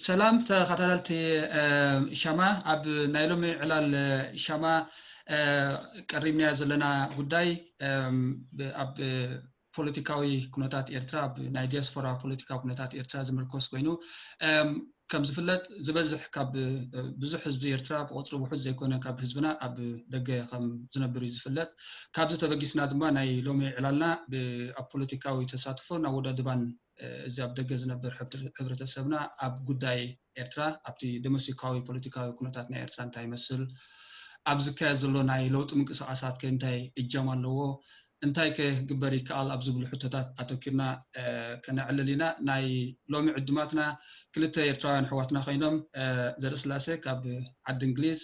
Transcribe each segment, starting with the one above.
ሰላም ተኸታተልቲ ሻማ፣ ኣብ ናይ ሎሚ ዕላል ሻማ ቀሪብናዮ ዘለና ጉዳይ ኣብ ፖለቲካዊ ኩነታት ኤርትራ፣ ኣብ ናይ ዲያስፖራ ፖለቲካዊ ኩነታት ኤርትራ ዝምርኮስ ኮይኑ፣ ከም ዝፍለጥ ዝበዝሕ ካብ ብዙሕ ህዝቢ ኤርትራ፣ ብቁፅሪ ውሑድ ዘይኮነ ካብ ህዝብና ኣብ ደገ ከም ዝነብር እዩ ዝፍለጥ። ካብዚ ተበጊስና ድማ ናይ ሎሚ ዕላልና ኣብ ፖለቲካዊ ተሳትፎን ኣወዳድባን እዚ ኣብ ደገ ዝነብር ሕብረተሰብና ኣብ ጉዳይ ኤርትራ፣ ኣብቲ ዶሜስቲካዊ ፖለቲካዊ ኩነታት ናይ ኤርትራ እንታይ ይመስል፣ ኣብ ዝካየድ ዘሎ ናይ ለውጢ ምንቅስቃሳት ከ እንታይ እጃም ኣለዎ፣ እንታይ ክግበር ይከኣል ኣብ ዝብሉ ሕቶታት ኣተኪርና ከነዕልል ኢና። ናይ ሎሚ ዕዱማትና ክልተ ኤርትራውያን ኣሕዋትና ኮይኖም፣ ዘርእስላሴ ካብ ዓዲ እንግሊዝ፣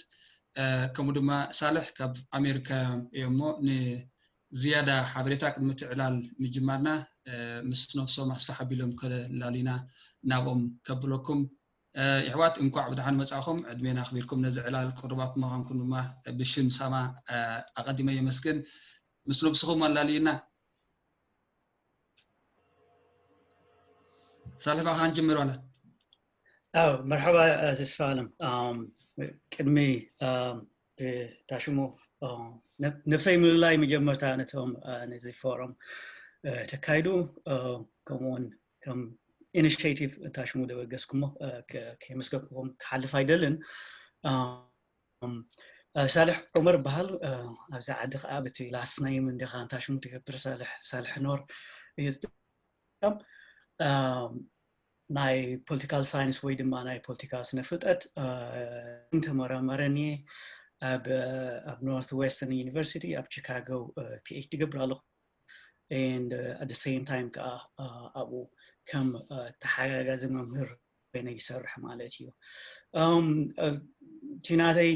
ከምኡ ድማ ሳልሕ ካብ ኣሜሪካ እዮም እሞ፣ ንዝያዳ ሓበሬታ ቅድሚ እቲ ዕላል ምጅማርና ምስ ነብሶም ኣስፍሕ ኣቢሎም ከላልዩና ናብኦም ከብለኩም። የሕዋት እንኳዕ ብደሓን መጻእኹም፣ ዕድሜና ኣኽቢርኩም ነዚ ዕላል ቅሩባት ምዃንኩም ድማ ብሽም ሳማ ኣቐዲመ የመስግን። ምስ ነብስኹም ኣላልዩና። ሳልሕ፣ ብኣኻ ንጅምር ዋላ? ኣው መርሓባ ተስፋ ኣለም። ቅድሚ ታሽሙ ነብሰይ ምልላይ መጀመርታ ነቶም ነዚ ፎረም ተካይዱ ከምኡውን ከም ኢኒሽቲቭ ታሽሙ ደበገስኩሞ ከየመስገንኩም ክሓልፍ ኣይደልን። ሳልሕ ዑመር በሃል። ኣብዚ ዓዲ ከዓ ብቲ ላስት ኔም እንዲኻ ታሽሙ ትገብር ሳልሕ ኖር እዩ ዝጥቀም። ናይ ፖለቲካል ሳይንስ ወይ ድማ ናይ ፖለቲካል ስነ ፍልጠት ተመራማርን እየ። ኣብ ኖርት ዌስተርን ዩኒቨርሲቲ ኣብ ቺካጎ ፒኤችዲ ገብር ኣለኹ። And at the same time ከዓ ኣብኡ ከም ተሓጋጋዚ መምህር ኮይነ ይሰርሕ ማለት እዩ። እቲ ናተይ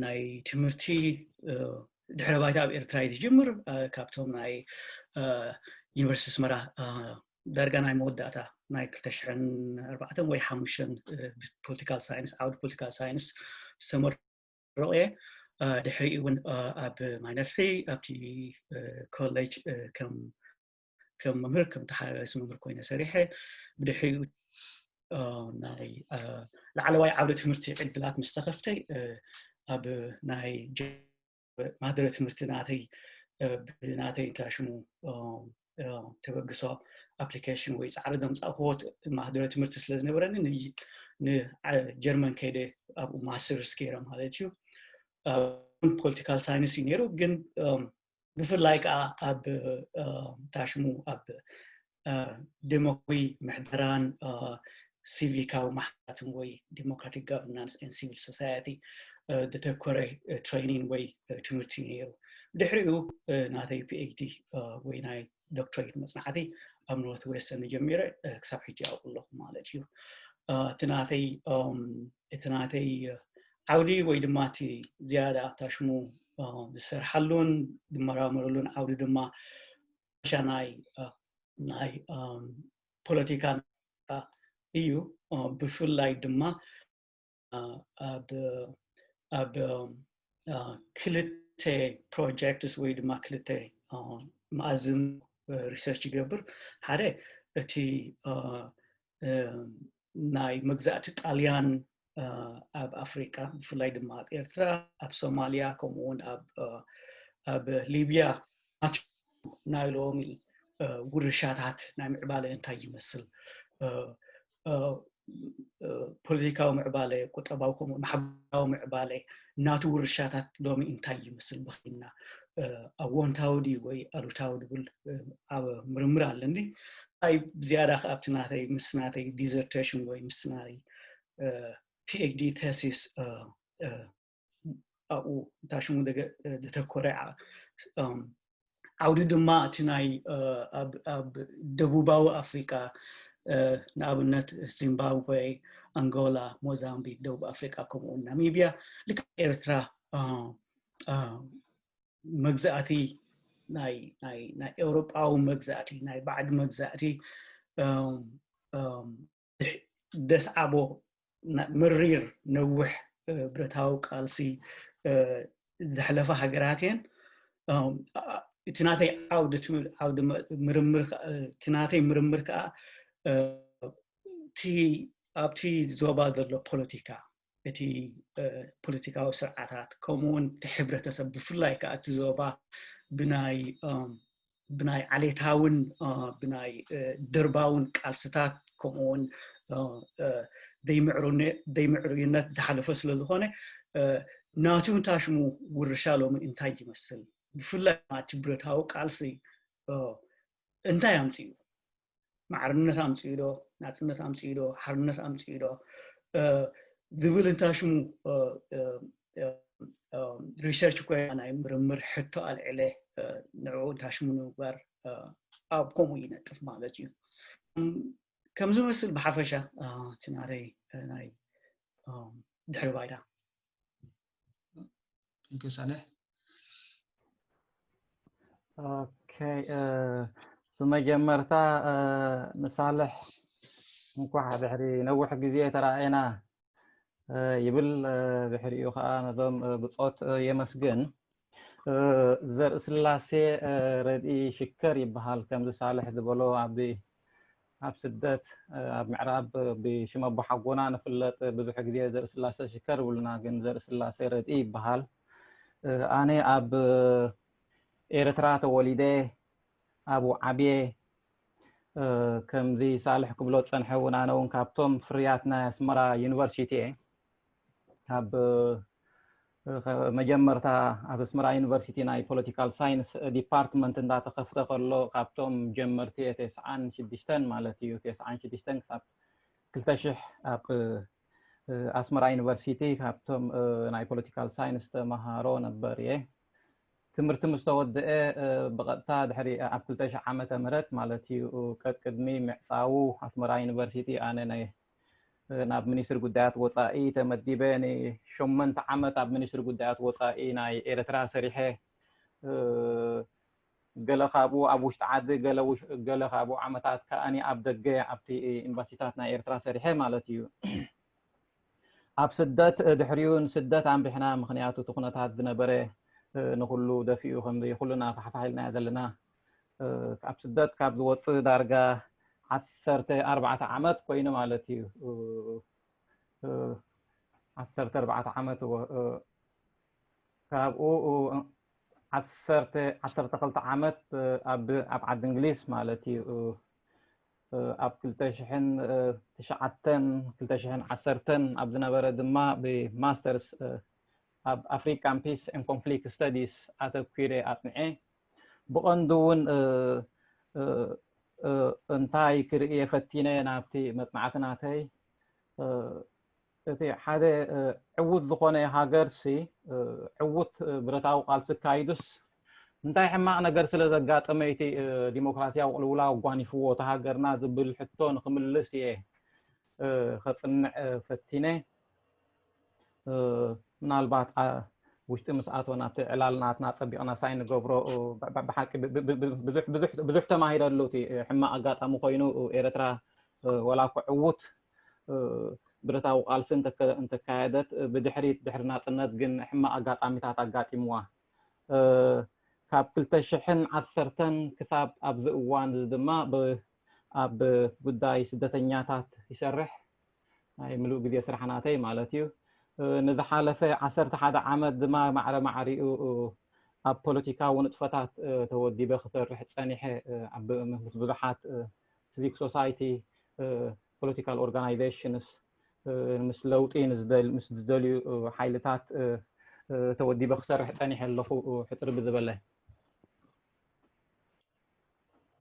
ናይ ትምህርቲ ድሕረ ባይታ ኣብ ኤርትራ እዩ ዝጅምር። ካብቶም ናይ ዩኒቨርሲቲ ኣስመራ ዳርጋ ናይ መወዳእታ ናይ ክልተ ሽሕን ኣርባዕተን ወይ ሓሙሽተን ፖለቲካል ሳይንስ፣ ዓውዲ ፖለቲካል ሳይንስ ዝተመረቑ እየ። ድሕሪኡ እውን ኣብ ማይ ነፍሒ ኣብቲ ኮሌጅ ከም ከም መምህር፣ ከም ተሓጋጋዚ መምህር ኮይነ ሰሪሐ። ብድሕሪኡ ናይ ላዕለዋይ ዓውደ ትምህርቲ ዕድላት ምስ ተኸፍተ ኣብ ናይ ማህደረ ትምህርቲ ናተይ ብናተይ እንታይ ሽሙ ተበግሶ ኣፕሊኬሽን ወይ ፃዕሪ ዘምፃእክዎ ማህደረ ትምህርቲ ስለ ዝነበረኒ ንጀርመን ከይደ ኣብኡ ማስተርስ ገይረ ማለት እዩ። ፖለቲካል ሳይንስ እዩ ነይሩ፣ ግን ብፍላይ ከዓ ኣብ ታሽሙ ኣብ ደሞክራሲ ምሕደራን ሲቪካዊ ማሕበራትን ወይ ዲሞክራቲክ ጋቨርናንስ ኤንድ ሲቪል ሶሳይቲ ዝተኮረ ትሬኒንግ ወይ ትምህርቲ ነይሩ። ድሕሪኡ ናተይ ፒኤችዲ ወይ ናይ ዶክትሬት መፅናዕቲ ኣብ ኖርት ዌስተርን ጀሚረ ክሳብ ሕጂ ኣብኡ ኣለኹ ማለት እዩ። እቲ ናተይ እቲ ናተይ ዓውዲ ወይ ድማ እቲ ዝያዳ ታሽሙ ዝሰርሓሉን ዝመራመረሉን ዓውዲ ድማ ናይ ናይ ፖለቲካ እዩ። ብፍላይ ድማ ኣብ ኣብ ክልተ ፕሮጀክትስ ወይ ድማ ክልተ መኣዝን ሪሰርች ይገብር። ሓደ እቲ ናይ መግዛእቲ ጣልያን ኣብ ኣፍሪቃ ብፍላይ ድማ ኣብ ኤርትራ፣ ኣብ ሶማልያ፣ ከምኡ እውን ኣብ ሊብያ ናይ ሎሚ ውርሻታት ናይ ምዕባለ እንታይ ይመስል፣ ፖለቲካዊ ምዕባለ፣ ቁጠባዊ ከምኡ ማሕበራዊ ምዕባለ ናቱ ውርሻታት ሎሚ እንታይ ይመስል ብኸይና ኣወንታዊ ድዩ ወይ ኣሉታዊ ዝብል ምርምር ኣለኒ። ኣይ ብዝያዳ ከ ኣብቲ ናተይ ምስ ናተይ ዲዘርቴሽን ወይ ምስ ናይ ፒኤችዲ ቴሲስ ኣብኡ እንታይ ሽሙ ዘተኮረ ዓውዲ ድማ እቲ ናይ ኣብ ደቡባዊ ኣፍሪቃ ንኣብነት ዚምባብዌ፣ ኣንጎላ፣ ሞዛምቢክ፣ ደቡብ ኣፍሪቃ ከምኡውን ናሚብያ ልክዕ ኤርትራ መግዛእቲ ናይ ናይ ናይ ኤውሮጳዊ መግዛእቲ ናይ ባዕዲ መግዛእቲ ደስዓቦ መሪር ነዊሕ ብረታዊ ቃልሲ ዘሕለፋ ሃገራት እየን። እቲ ናተይ ዓውዲ ዓውዲ ምርምር እቲ ናተይ ምርምር ከዓ ኣብቲ ዞባ ዘሎ ፖለቲካ፣ እቲ ፖለቲካዊ ስርዓታት፣ ከምኡውን እቲ ሕብረተሰብ፣ ብፍላይ ከዓ እቲ ዞባ ብናይ ብናይ ዓሌታውን ብናይ ደርባውን ቃልስታት፣ ከምኡውን ዘይምዕሩይነት ዝሓለፈ ስለ ዝኾነ፣ ናቱ እንታሽሙ ውርሻ ሎሚ እንታይ ይመስል? ብፍላይ እቲ ብረታዊ ቃልሲ እንታይ ኣምፅኡ? ማዕርነት ኣምፅኡ ዶ? ናፅነት ኣምፅኡ ዶ? ሓርነት ኣምፅኡ ዶ? ዝብል እንታሽሙ ሪሰርች ኮይና ናይ ምርምር ሕቶ ኣልዒለ፣ ንዕኡ እንታሽሙ ንምግባር ኣብ ከምኡ ይነጥፍ ማለት እዩ። ከም ዝመስል ብሓፈሻ እቲ ናተይ ናይ ድሕሪ ባይታ። Thank you ሳልሕ። ኦኬ፣ ብመጀመርታ ንሳልሕ እንኳዕ ድሕሪ ነዊሕ ግዜ ተራእየና ይብል። ድሕሪኡ ከዓ ነዞም ብጾት የመስግን። ዘርእስላሴ ረድኢ ሽከር ይበሃል። ከምዚ ሳልሕ ዝበሎ ኣብዚ ኣብ ስደት ኣብ ምዕራብ ብሽም ኣቦሓጎና ንፍለጥ። ብዙሕ ግዜ ዘርእስላሴ ሽከር ይብሉና፣ ግን ዘርእስላሴ ረድኢ ይበሃል። ኣነ ኣብ ኤርትራ ተወሊደ ኣብኡ ዓብየ። ከምዚ ሳልሕ ክብሎ ዝጸንሐ እውን ኣነ እውን ካብቶም ፍርያት ናይ ኣስመራ ዩኒቨርሲቲ እየ። ካብ መጀመርታ ኣብ ኣስመራ ዩኒቨርሲቲ ናይ ፖለቲካል ሳይንስ ዲፓርትመንት እንዳተኸፍተ ከሎ ካብቶም ጀመርቲ እየ። ተስዓን ሽዱሽተን ማለት እዩ። ተስዓን ሽዱሽተን ክሳብ ክልተ ሽሕ ኣብ ኣስመራ ዩኒቨርሲቲ ካብቶም ናይ ፖለቲካል ሳይንስ ተመሃሮ ነበር እየ። ትምህርቲ ምስ ተወድአ ብቐጥታ ድሕሪ ኣብ ክልተ ሽሕ ዓመተ ምህረት ማለት እዩ፣ ቀቅድሚ ምዕፃዉ ኣስመራ ዩኒቨርሲቲ ኣነ ናይ ናብ ሚኒስትሪ ጉዳያት ወፃኢ ተመዲበ። ንሸመንተ ዓመት ኣብ ሚኒስትሪ ጉዳያት ወፃኢ ናይ ኤርትራ ሰሪሐ። ገለ ካብኡ ኣብ ውሽጢ ዓዲ፣ ገለ ውሽ- ገለ ካብኡ ዓመታት ከኣኒ ኣብ ደገ ኣብቲ ኤምባሲታት ናይ ኤርትራ ሰሪሐ ማለት እዩ። ኣብ ስደት ድሕሪኡ ንስደት ኣንቢሕና፣ ምኽንያቱ እቲ ኩነታት ዝነበረ ንኩሉ ደፊኡ ከምዚ ኩልና ፋሕፋሕ ኢልናዮ ዘለና። ኣብ ስደት ካብ ዝወፅእ ዳርጋ ዓሰርተ ኣርባዕተ ዓመት ኮይኑ ማለት እዩ። ዓሰርተ ኣርባዕተ ዓመት እዎ። ካብኡ ዓሰርተ ዓሰርተ ክልተ ዓመት ኣብ ኣብ ዓዲ እንግሊዝ ማለት እዩ። ኣብ ክልተ ሽሕን ትሽዓተን ክልተ ሽሕን ዓሰርተን ኣብ ዝነበረ ድማ ብማስተርስ ኣብ ኣፍሪካን ፒስ ኤን ኮንፍሊክት ስተዲስ ኣተኲረ ኣጽንዐ። ብቐንዱ እውን እንታይ ክርእየ ፈቲነ ናብቲ መጽናዕቲ ናተይ፣ እቲ ሓደ ዕዉት ዝኾነ ሃገርሲ ዕዉት ብረታዊ ቃልሲ ኣካይዱስ እንታይ ሕማቕ ነገር ስለ ዘጋጠመ እቲ ዲሞክራሲያዊ ቅልውላው ኣጓኒፍዎ እቲ ሃገርና ዝብል ሕቶ ንክምልስ እየ ከጽንዕ ፈቲነ። ምናልባት ውሽጢ ምስ ኣቶና ኣብቲ ዕላል ናትና ጸቢቕና ሳይን ንገብሮ ብሓቂ ብዙሕ ተማሂረሉ። እቲ ሕማቕ ኣጋጣሚ ኮይኑ ኤርትራ ዋላ እኮ ዕዉት ብረታዊ ቃልሲ እንተካየደት ብድሕሪት ድሕሪ ናጽነት ግን ሕማቕ ኣጋጣሚታት ኣጋጢምዋ። ካብ ክልተ ሽሕን ዓሰርተን ክሳብ ኣብዚ እዋን እዚ ድማ ኣብ ጉዳይ ስደተኛታት ይሰርሕ። ናይ ምሉእ ግዜ ስራሕ ናተይ ማለት እዩ። ንዝሓለፈ ዓሰርተ ሓደ ዓመት ድማ ማዕረ ማዕሪኡ ኣብ ፖለቲካዊ ንጥፈታት ተወዲበ ክሰርሕ ጸኒሐ። ኣብ ምስ ብዙሓት ሲቪክ ሶሳይቲ፣ ፖለቲካል ኦርጋናይዜሽንስ፣ ምስ ለውጢ ምስ ዝደልዩ ሓይልታት ተወዲበ ክሰርሕ ጸኒሐ ኣለኹ። ሕጽር ብዝበለ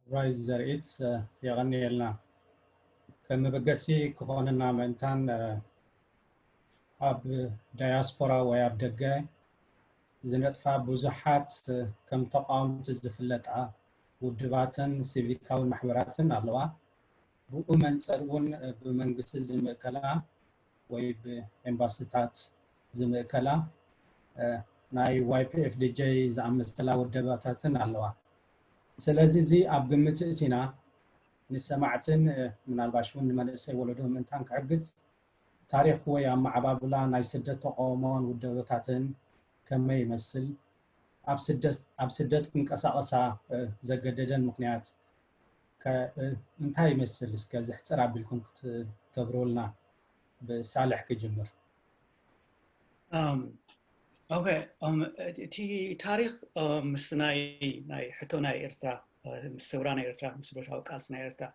ራይ ዘርኢት የቐንየልና። ከም መበገሲ ክኾነና ምእንታን ኣብ ዳያስፖራ ወይ ኣብ ደገ ዝነጥፋ ብዙሓት ከም ተቃወምቲ ዝፍለጣ ውድባትን ሲቪካውን ማሕበራትን ኣለዋ። ብኡ መንጸር እውን ብመንግስቲ ዝምእከላ ወይ ብኤምባሲታት ዝምእከላ ናይ ዋይ ፒ ኤፍ ዲ ጀይ ዝኣመሰላ ውደባታትን ኣለዋ። ስለዚ እዚ ኣብ ግምት እቲና ንሰማዕትን ምናልባሽ እውን ንመንእሰይ ወለዶ ምእንታን ክሕግዝ ታሪኽ ወይ ኣመዓባብላ ናይ ስደት ተቃውሞን ውደባታትን ከመይ ይመስል፣ ኣብ ስደት ክንቀሳቐሳ ዘገደደን ምኽንያት እንታይ ይመስል? እስከ ዝሕፅር ኣቢልኩም ክትገብሩልና። ብሳልሕ ክጅምር። ኦኬ። እቲ ታሪኽ ምስ ናይ ናይ ሕቶ ናይ ኤርትራ፣ ምስ ሰውራ ናይ ኤርትራ፣ ምስ ብረታዊ ቃልሲ ናይ ኤርትራ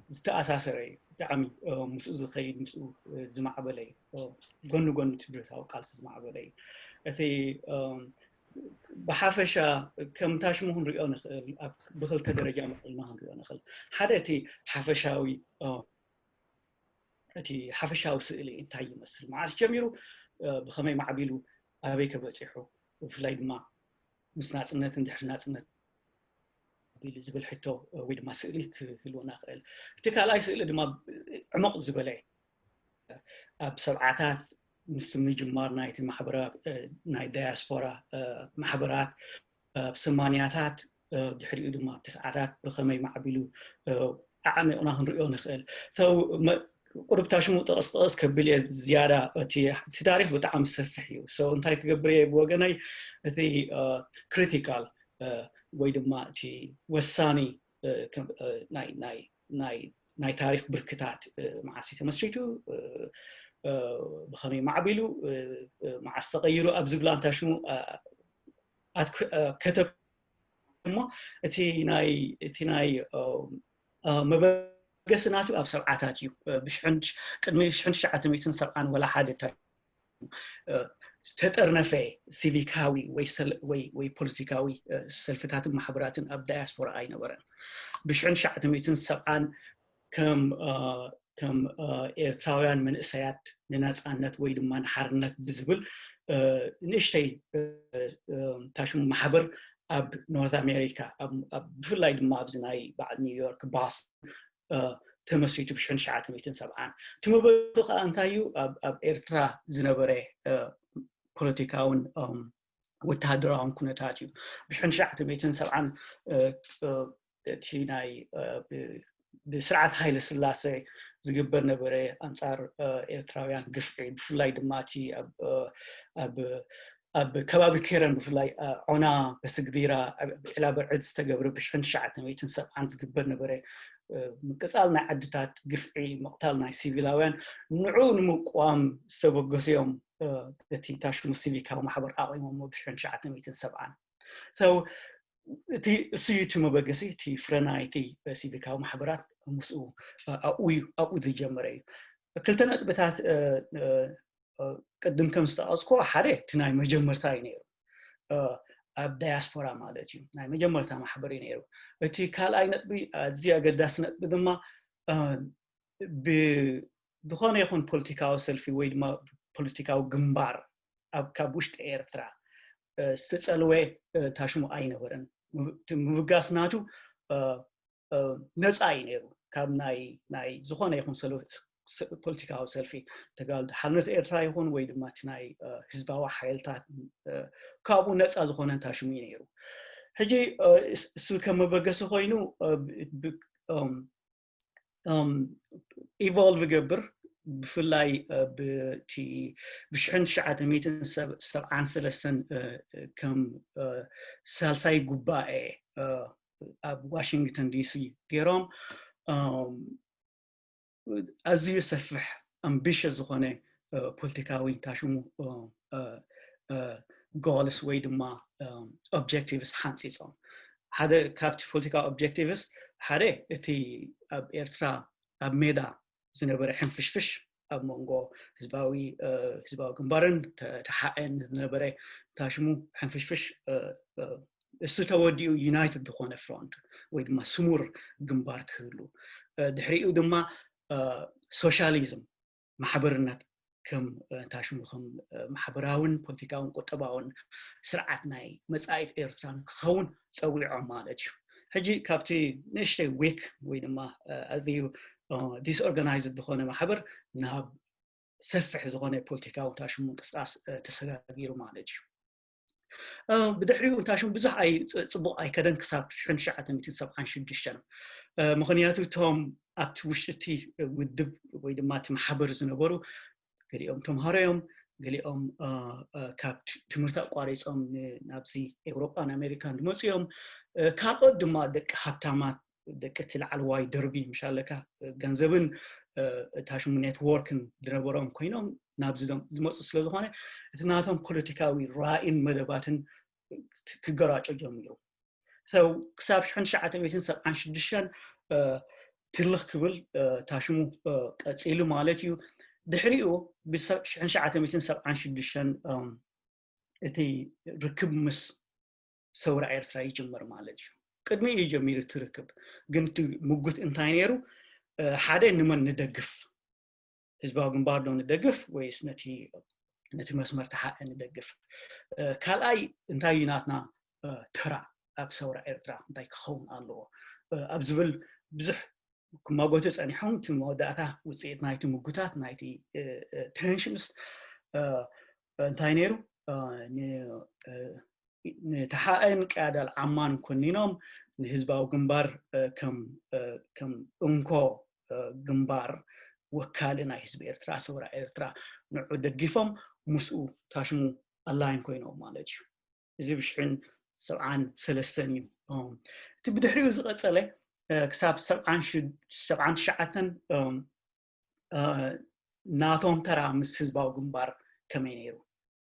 ዝተኣሳሰረ እዩ። ብጣዕሚ ምስኡ ዝኸይድ፣ ምስኡ ዝማዕበለ እዩ። ጎኒ ጎኒ እቲ ብረታዊ ቃልሲ ዝማዕበለ እዩ። እቲ ብሓፈሻ ከምታ ሽሙ ክንሪኦ ንኽእል፣ ብክልተ ደረጃ መቐልና ክንሪኦ ንኽእል። ሓደ እቲ ሓፈሻዊ እቲ ሓፈሻዊ ስእሊ እንታይ ይመስል፣ መዓስ ጀሚሩ፣ ብኸመይ ማዕቢሉ፣ ኣበይ ከበፂሑ፣ ብፍላይ ድማ ምስ ናፅነትን ድሕሪ ናፅነት ቢሉ ዝብል ሕቶ ወይ ድማ ስእሊ ክህልወና ክእል። እቲ ካልኣይ ስእሊ ድማ ዕሙቕ ዝበለ፣ ኣብ ሰብዓታት ምስቲ ምጅማር ናይቲ ማሕበራ ናይ ዳያስፖራ ማሕበራት፣ ኣብ ሰማንያታት ድሕሪኡ ድማ ኣብ ተስዓታት ብኸመይ ማዕቢሉ ኣዕሚቕና ክንሪኦ ንኽእል። ቁርብታ ሽሙ ጠቕስ ጠቕስ ከብል እየ ዝያዳ። እቲ ታሪክ ብጣዕሚ ሰፍሕ እዩ። እንታይ ክገብር እየ ብወገነይ፣ እቲ ክሪቲካል ወይ ድማ እቲ ወሳኒ ናይ ታሪክ ብርክታት፣ መዓስ ተመስሪቱ፣ ብኸመይ ማዕቢሉ፣ መዓስ ተቐይሩ ኣብ ዝብላ እንታይ ሽሙ ኣትኩ- እ፣ ከተኩ እሞ እቲ ናይ እቲ ናይ እ፣ እ፣ መበገሲ ናቱ ኣብ ሰብዓታት እዩ። እ፣ ብሽሕን ቅድሚ ሽሕን ትሽዓተ ሚእትን ሰብዓን ወላ ሓደ ተ- እ፣ ተጠርነፈ ሲቪካዊ ወይ ሰል- ወይ ወይ ፖለቲካዊ እ፣ ሰልፍታትን ማሕበራትን ኣብ ዳያስፖራ ኣይነበረን። ብሽሕን ትሽዓተ ሚእትን ሰብዓን ከም እ፣ ከም እ፣ ኤርትራውያን መንእሰያት ንነጻነት ወይ ድማ ንሓርነት ብዝብል እ፣ ንእሽተይ እ፣ እ፣ ታሽሙ ማሕበር ኣብ ኖርት ኣሜሪካ፣ ኣብ- ኣብ- ብፍላይ ድማ ኣብዚ ናይ በዓል ኒውዮርክ፣ ባስቶን እ፣ ተመስሪቱ ብሽሕን ትሽዓተ ሚእትን ሰብዓን። እቲ መበገሲኡ ከዓ እንታይ እዩ? ኣብ ኣብ ኤርትራ ዝነበረ እ፣ ፖለቲካውን እም፣ ወተሃደራውን ኩነታት እዩ። ብሽሕን ትሽዓተ ሚእትን ሰብዓን እ፣ እ፣ እቲ ናይ እ፣ ብ- ብስርዓት ሃይለ ስላሴ ዝግበር ነበረ ኣንጻር እ፣ ኤርትራውያን ግፍዒ፣ ብፍላይ ድማ እቲ ኣብ እ፣ ኣብ ኣብ ከባቢ ኬረን፣ ብፍላይ እ፣ ዖና በስግዲራ ኣብ ዕላ በርዕድ ዝተገብረ ብሽሕን ትሽዓተ ሚእትን ሰብዓን ዝግበር ነበረ እ፣ ምቅጻል ናይ ዓድታት፣ ግፍዒ፣ ምቕታል ናይ ሲቪላውያን፣ ንዑ ንምቋም ዝተበገሱ እዮም እ፣ እቲ ታሽሙ ሲቪካዊ ማሕበር ኣቑሞሞ ብሽሕን ትሽዓተ ሚእትን ሰብዓን። So እቲ እሱ እዩ እቲ መበገሲ፣ እቲ ፍረ ናይቲ ሲቪካዊ ማሕበራት ምስኡ እ፣ ኣብኡ እዩ ኣብኡ ዝጀመረ እዩ። ክልተ ነጥብታት እ፣ እ፣ እ፣ ቅድም ከም ዝጠቐስኮ ሓደ እቲ ናይ መጀመርታ እዩ ነይሩ። እ፣ ኣብ ዳያስፖራ ማለት እዩ፣ ናይ መጀመርታ ማሕበር እዩ ነይሩ። እቲ ካልኣይ ነጥቢ፣ ኣዝዩ ኣገዳሲ ነጥቢ ድማ እ፣ ብዝኾነ ይኹን ፖለቲካዊ ሰልፊ ወይ ድማ ፖለቲካዊ ግንባር ኣብ ካብ ውሽጢ ኤርትራ እ፣ ዝተጸልወ እ፣ ታሽሙ ኣይነበረን። ምብ- እቲ ምብጋስ ናቱ እ፣ እ፣ ነፃ እዩ ነይሩ ካብ ናይ ናይ ዝኾነ ይኹን ሰሎ- ስ- ፖለቲካዊ ሰልፊ። ተጋድሎ ሓርነት ኤርትራ ይኹን ወይ ድማ እቲ ናይ እ፣ ህዝባዊ ሓይልታት እ፣ ካብኡ ነፃ ዝኾነ ታሽሙ እዩ ነይሩ። ሕጂ እ፣ እስ- እሱ ከም መበገሲ ኮይኑ እ፣ ብ- ብ- እም፣ እም፣ ኢቮልቭ ይገብር። ብፍላይ እ፣ ብቲ ብሽሕን ትሽዓተ ሚእትን ሰብ- ሰብዓን ሰለስተን እ፣ ከም እ፣ ሳልሳይ ጉባኤ እ፣ ኣብ ዋሽንግተን ዲሲ ገይሮም እም፣ ኣዝዩ ሰፍሕ ኣምቢሽስ ዝኾነ እ፣ ፖለቲካዊ ታሽሙ እ፣ እ፣ እ፣ ጎልስ ወይ ድማ ኦብጀክቲቭስ ሓንፂፆም። ሓደ ካብቲ ፖለቲካዊ ኦብጀክቲቭስ ሓደ እቲ ኣብ ኤርትራ ኣብ ሜዳ ዝነበረ ሕንፍሽፍሽ ኣብ መንጎ ህዝባዊ እ፣ ህዝባዊ ግንባርን ተ- ተሓኤን ዝነበረ ታሽሙ ሕንፍሽፍሽ እ፣ እ፣ እሱ ተወዲኡ ዩናይትድ ዝኾነ ፍሮንት ወይ ድማ ስሙር ግንባር ክህሉ እ፣ ድሕሪኡ ድማ እ፣ ሶሻሊዝም ማሕበርነት ከም እ፣ ታሽሙ ከም እ፣ ማሕበራውን ፖለቲካውን ቁጠባውን ስርዓት ናይ መጻኢት ኤርትራ ክኸውን ጸዊዖም ማለት እዩ። ሕጂ ካብቲ ንእሽተይ ዊክ ወይ ድማ እ፣ ኣዝዩ እ፣ ዲስኦርጋናይዝድ ዝኾነ ማሕበር ናብ ሰፍሕ ዝኾነ ፖለቲካዊ ታሽሙ ምንቅስቃስ እ፣ ተሰጋጊሩ ማለት እዩ። እ፣ ብድሕሪኡ ታሽሙ ብዙሕ ኣይ- ጽ- ጽቡቕ ኣይከደን ክሳብ ሽሕን ትሽዓተ ሚእትን ሰብዓን ሽዱሽተን። እ፣ ምኽንያቱ እቶም ኣብቲ ውሽጢ እቲ ውድብ ወይ ድማ እቲ ማሕበር ዝነበሩ ገሊኦም ተምሃሮ እዮም፣ ገሊኦም እ፣ እ፣ ካብ ት- ትምህርቲ ኣቋሪጾም ን- ናብዚ ኤውሮጳን ኣሜሪካን ዝመፁ እዮም። እ፣ ካልኦት ድማ ደቂ ሃብታማት ደቂ እቲ ላዕለዋይ ደርቢ ምሻለካ ገንዘብን ታሽሙ ኔትወርክን ዝነበሮም ኮይኖም ናብዚ ዝመፁ ስለዝኾነ እቲ ናቶም ፖለቲካዊ ራእይን መደባትን ክገራጮ ጀሚሩ። ክሳብ ሽሕን ትሽዓተ ሚእትን ሰብዓን ሽዱሽተን ትልኽ ክብል ታሽሙ ቀፂሉ ማለት እዩ። ድሕሪኡ ብሽሕን ትሽዓተ ሚእትን ሰብዓን ሽዱሽተን እቲ ርክብ ምስ ሰውራ ኤርትራ ይጅምር ማለት እዩ። ቅድሚ እዩ ጀሚሩ እቲ ርክብ ግን እቲ ምጉት እንታይ ነይሩ? ሓደ ንመን ንደግፍ? ህዝባዊ ግንባር ዶ ንደግፍ ወይስ ነቲ ነቲ መስመር ተሓኤ ንደግፍ? ካልኣይ እንታይ እዩ ናትና ተራ ኣብ ሰውራ ኤርትራ እንታይ ክኸውን ኣለዎ ኣብ ዝብል ብዙሕ ክማጎቱ ጸኒሖም። እቲ መወዳእታ ውፅኢት ናይቲ ምጉታት ናይቲ ቴንሽንስ እንታይ ነይሩ? ንተሓኤን ቀያዳል ዓማን ኮኒኖም ንህዝባዊ ግንባር ከም እንኮ ግንባር ወካሊ ናይ ህዝቢ ኤርትራ ሰውራ ኤርትራ ንዑ ደጊፎም ምስኡ ታሽሙ ኣላይን ኮይኖም ማለት እዩ። እዚ ብሽሕን ሰብዓን ሰለስተን እዩ። እቲ ብድሕሪኡ ዝቐጸለ ክሳብ ሰብዓን ትሽዓተን ናቶም ተራ ምስ ህዝባዊ ግንባር ከመይ ነይሩ?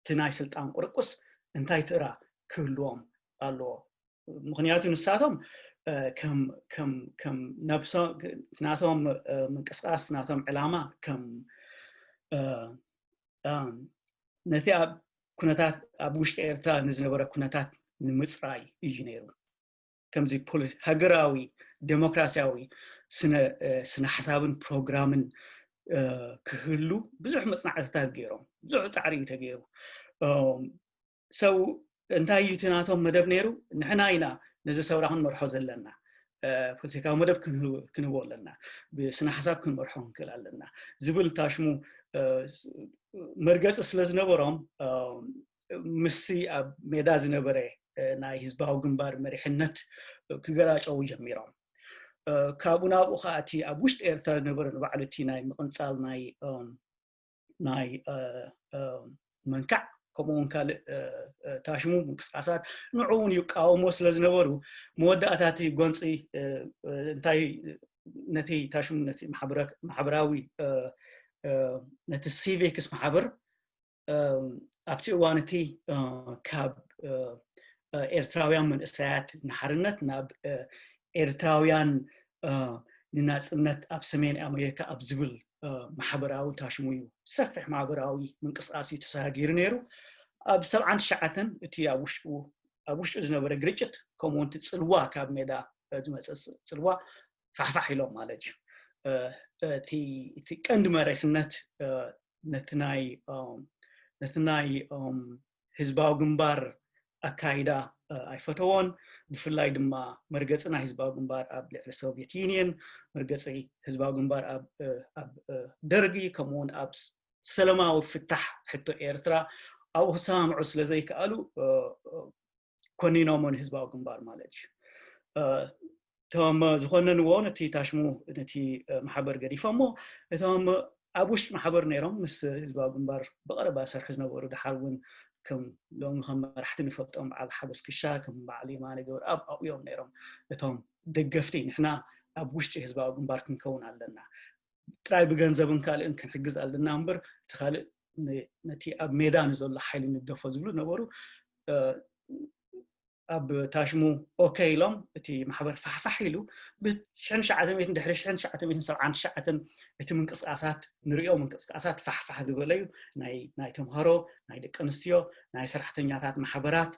እቲ ናይ ስልጣን ቁርቁስ እንታይ ተራ ክህልዎም ኣለዎ? ምክንያቱ ንሳቶም ከም ነብሶ ናቶም ምንቅስቃስ ናቶም ዕላማ ከም ነቲ ኣብ ኩነታት ኣብ ውሽጢ ኤርትራ ንዝነበረ ኩነታት ንምፅራይ እዩ ነይሩ። ከምዚ ሃገራዊ ዴሞክራሲያዊ ስነ ሓሳብን ፕሮግራምን ክህሉ ብዙሕ መፅናዕትታት ገይሮም፣ ብዙሕ ፃዕሪ እዩ ተገይሩ። ሰው እንታይ እዩ እቲ ናቶም መደብ ነይሩ? ንሕና ኢና ነዚ ሰውራ ክንመርሖ ዘለና፣ ፖለቲካዊ መደብ ክንህቦ ኣለና፣ ብስነ ሓሳብ ክንመርሖ ክንክእል ኣለና ዝብል ታሽሙ መርገፂ ስለ ዝነበሮም ምስቲ ኣብ ሜዳ ዝነበረ ናይ ህዝባዊ ግንባር መሪሕነት ክገላጨው ጀሚሮም። ካብኡ ናብኡ ከዓ እቲ ኣብ ውሽጢ ኤርትራ ዝነበረ ንባዕሉ እቲ ናይ ምቕንፃል ናይ ናይ መንካዕ ከምኡ እውን ካልእ ታሽሙ ምንቅስቃሳት ንዑ እውን ይቃወሞ ስለ ዝነበሩ መወዳእታ እቲ ጎንፂ እንታይ ነቲ ታሽሙ ነቲ ማሕበራዊ ነቲ ሲቪክስ ማሕበር ኣብቲ እዋን እቲ ካብ ኤርትራውያን መንእሰያት ንሓርነት ናብ ኤርትራውያን ንናፅነት ኣብ ሰሜን ኣሜሪካ ኣብ ዝብል ማሕበራዊ ታሽሙ እዩ። ሰፊሕ ማሕበራዊ ምንቅስቃስ እዩ ተሰጋጊሩ ነይሩ። ኣብ ሰብዓን ትሽዓተን እቲ ኣብ ውሽጡ ኣብ ውሽጡ ዝነበረ ግርጭት ከምኡውን እቲ ፅልዋ ካብ ሜዳ ዝመፀ ፅልዋ ፋሕፋሕ ኢሎም ማለት እዩ። እቲ ቀንዲ መሪሕነት ነቲ ናይ ነቲ ናይ ህዝባዊ ግንባር ኣካይዳ ኣይፈተዎን። ብፍላይ ድማ መርገፂ ናይ ህዝባዊ ግንባር ኣብ ልዕሊ ሶቪየት ዩኒየን፣ መርገፂ ህዝባዊ ግንባር ኣብ ደርጊ፣ ከምኡውን ኣብ ሰላማዊ ፍታሕ ሕቶ ኤርትራ ኣብኡ ክሰማምዑ ስለ ዘይከኣሉ ኮኒኖሞ ንህዝባዊ ግንባር ማለት እዩ። እቶም ዝኾነንዎ ነቲ ታሽሙ ነቲ ማሕበር ገዲፎሞ፣ እቶም ኣብ ውሽጢ ማሕበር ነይሮም ምስ ህዝባዊ ግንባር ብቐረባ ሰርሑ ዝነበሩ ድሓር እውን ከም ሎሚ ከም መራሕቲ ንፈልጦም በዓል ሓጎስ ክሻ ከም በዓል የማነ ገብረኣብ ኣብኡ እዮም ነይሮም። እቶም ደገፍቲ ንሕና ኣብ ውሽጢ ህዝባዊ ግንባር ክንከውን ኣለና፣ ጥራይ ብገንዘብን ካልእን ክንሕግዝ ኣለና እምበር እቲ ካልእ ነቲ ኣብ ሜዳ ንዘሎ ሓይሊ ንግደፎ ዝብሉ ነበሩ። ኣብ ታሽሙ ኦኬ ኢሎም እቲ ማሕበር ፋሕፋሕ ኢሉ ብሽሕን ትሽዓተ ሚእትን ድሕሪ ሽሕን ትሽዓተ ሚእትን ሰብዓን ትሽዓተን እቲ ምንቅስቃሳት ንሪኦ ምንቅስቃሳት ፋሕፋሕ ዝበለ እዩ። ናይ ተምሃሮ፣ ናይ ደቂ ኣንስትዮ፣ ናይ ሰራሕተኛታት ማሕበራት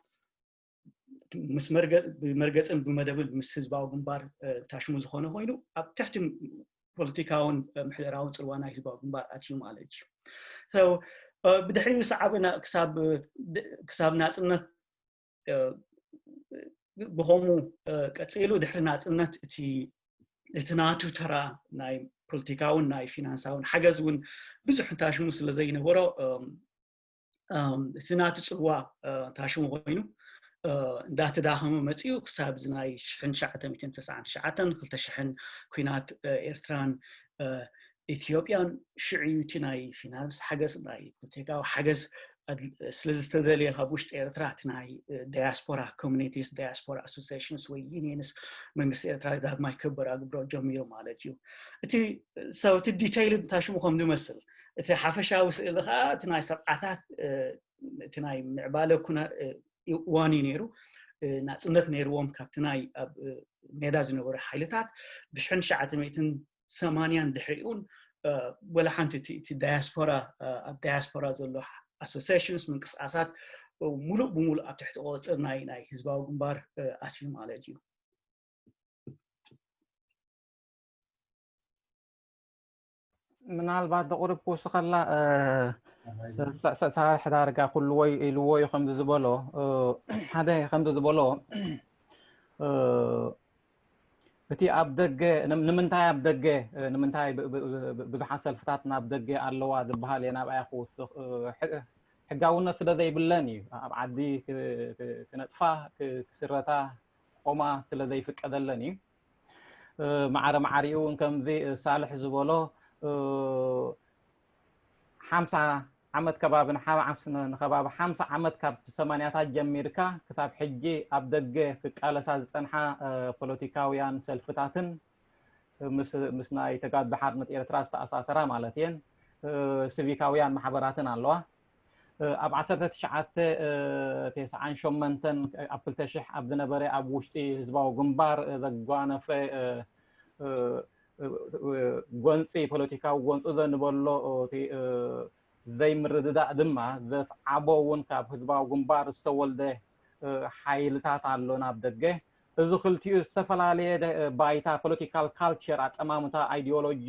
ምስ መርገፅን ብመደብን ምስ ህዝባዊ ግንባር ታሽሙ ዝኾነ ኮይኑ ኣብ ትሕቲ ፖለቲካውን ምሕደራውን ፅልዋ ናይ ህዝባዊ ግንባር ኣትዩ ማለት እዩ። ብድሕሪኡ ሰዓበ ክሳብ ናፅነት ብኸምኡ ቀፂሉ ድሕሪ ናፅነት እቲ እቲ ናቱ ተራ ናይ ፖለቲካውን ናይ ፊናንሳውን ሓገዝ እውን ብዙሕ ታሽሙ ስለ ዘይነበሮ እቲ ናቱ ፅልዋ ታሽሙ ኮይኑ እንዳተዳኸመ መፂኡ ክሳብ እዚ ናይ ሽሕን ትሽዓተ ሚእትን ተስዓን ትሽዓተን ክልተ ሽሕን ኩናት ኤርትራን ኢትዮጵያን ሽዑ እዩ እቲ ናይ ፊናንስ ሓገዝ ናይ ፖለቲካዊ ሓገዝ ስለ ዝተደልየ ካብ ውሽጢ ኤርትራ እቲ ናይ ዳያስፖራ ኮሚኒቲስ፣ ዳያስፖራ ኣሶሲሽንስ ወይ ዩኒየንስ መንግስቲ ኤርትራ ዳግማይ ክበራግብሮ ጀሚሩ ማለት እዩ። እቲ ሰው እቲ ዲቴይል እንታይ ሽሙ ከም ዝመስል እቲ ሓፈሻዊ ስእሊ ከዓ እቲ ናይ ሰብዓታት እቲ ናይ ምዕባለ ኩነ እዋን እዩ ነይሩ። ናፅነት ነይርዎም ካብቲ ናይ ኣብ ሜዳ ዝነበሩ ሓይልታት ብሽሕን ትሽዓተ ሚእትን ሰማንያን ድሕሪኡን ወላ ሓንቲ እቲ ዳያስፖራ ኣብ ዳያስፖራ ዘሎ ኣሶሲሽንስ ምንቅስቃሳት ሙሉእ ብሙሉእ ኣብ ትሕቲ ቆፅር ናይ ናይ ህዝባዊ ግንባር ኣትዩ ማለት እዩ። ምናልባት ደቁርብ ክውስኸላ ሳልሕ ዳርጋ ኩሉ ወይ ኢልዎ እዩ ከምዚ ዝበሎ ሓደ ከምዚ ዝበሎ እቲ ኣብ ደገ ንምንታይ ኣብ ደገ ንምንታይ ብዙሓት ሰልፍታት ናብ ደገ ኣለዋ ዝበሃል እየ ናብኣያ ክውስኽ ሕጋውነት ስለ ዘይብለን እዩ ኣብ ዓዲ ክነጥፋ ክስረታ ቆማ ስለ ዘይፍቀደለን እዩ። ማዕረ ማዕሪኡ እውን ከምዚ ሳልሕ ዝበሎ ሓምሳ ዓመት ከባቢ ንከባቢ ሓምሳ ዓመት ካብ ሰማንያታት ጀሚርካ ክሳብ ሕጂ ኣብ ደገ ክቃለሳ ዝፀንሓ ፖለቲካውያን ሰልፍታትን ምስ ናይ ተጋድሎ ሓርነት ኤርትራ ዝተኣሳሰራ ማለት እየን ሲቪካውያን ማሕበራትን ኣለዋ። ኣብ ዓሰርተ ትሽዓተ ተስዓን ሸሞንተን ኣብ ክልተ ሽሕ ኣብ ዝነበረ ኣብ ውሽጢ ህዝባዊ ግንባር ዘጓነፈ ጎንፂ ፖለቲካዊ ጎንፂ ዘንበሎ ዘይምርድዳእ ድማ ዘስዓቦ እውን ካብ ህዝባዊ ግንባር ዝተወልደ ሓይልታት ኣሎ ናብ ደገ። እዚ ክልቲኡ ዝተፈላለየ ባይታ ፖለቲካል ካልቸር ኣጠማምታ ኣይዲዮሎጂ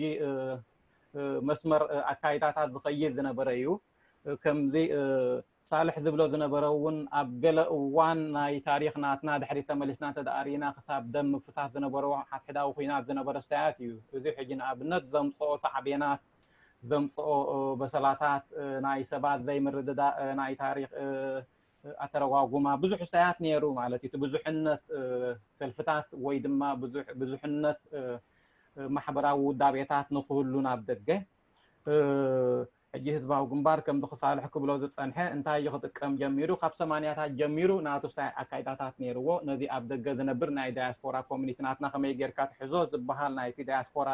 መስመር ኣካይዳታት ዝኸይድ ዝነበረ እዩ። ከምዚ ሳልሕ ዝብሎ ዝነበረ እውን ኣብ ገለ እዋን ናይ ታሪክ ናትና ድሕሪ ተመሊስና እንተደኣ ርኢና ክሳብ ደም ምፍሳስ ዝነበሮ ሓድሕዳዊ ኩናት ዝነበረ ስታያት እዩ። እዚ ሕጂ ንኣብነት ዘምፅኦ ሳዕቤናት ዘምፅኦ በሰላታት ናይ ሰባት ዘይምርድዳእ ናይ ታሪክ ኣተረጓጉማ ብዙሕ ስታያት ነይሩ ማለት እዩ። ብዙሕነት ሰልፍታት ወይ ድማ ብዙሕነት ማሕበራዊ ውዳቤታት ንክህሉ ናብ ደገ ሕጂ ህዝባዊ ግንባር ከምዚ ክሳልሕ ክብሎ ዝፀንሐ እንታይ እዩ ክጥቀም ጀሚሩ? ካብ ሰማንያታት ጀሚሩ ናቱ ስታይ ኣካይዳታት ነይርዎ። ነዚ ኣብ ደገ ዝነብር ናይ ዳያስፖራ ኮሚኒቲ ናትና ከመይ ጌርካ ትሕዞ ዝበሃል ናይቲ ዳያስፖራ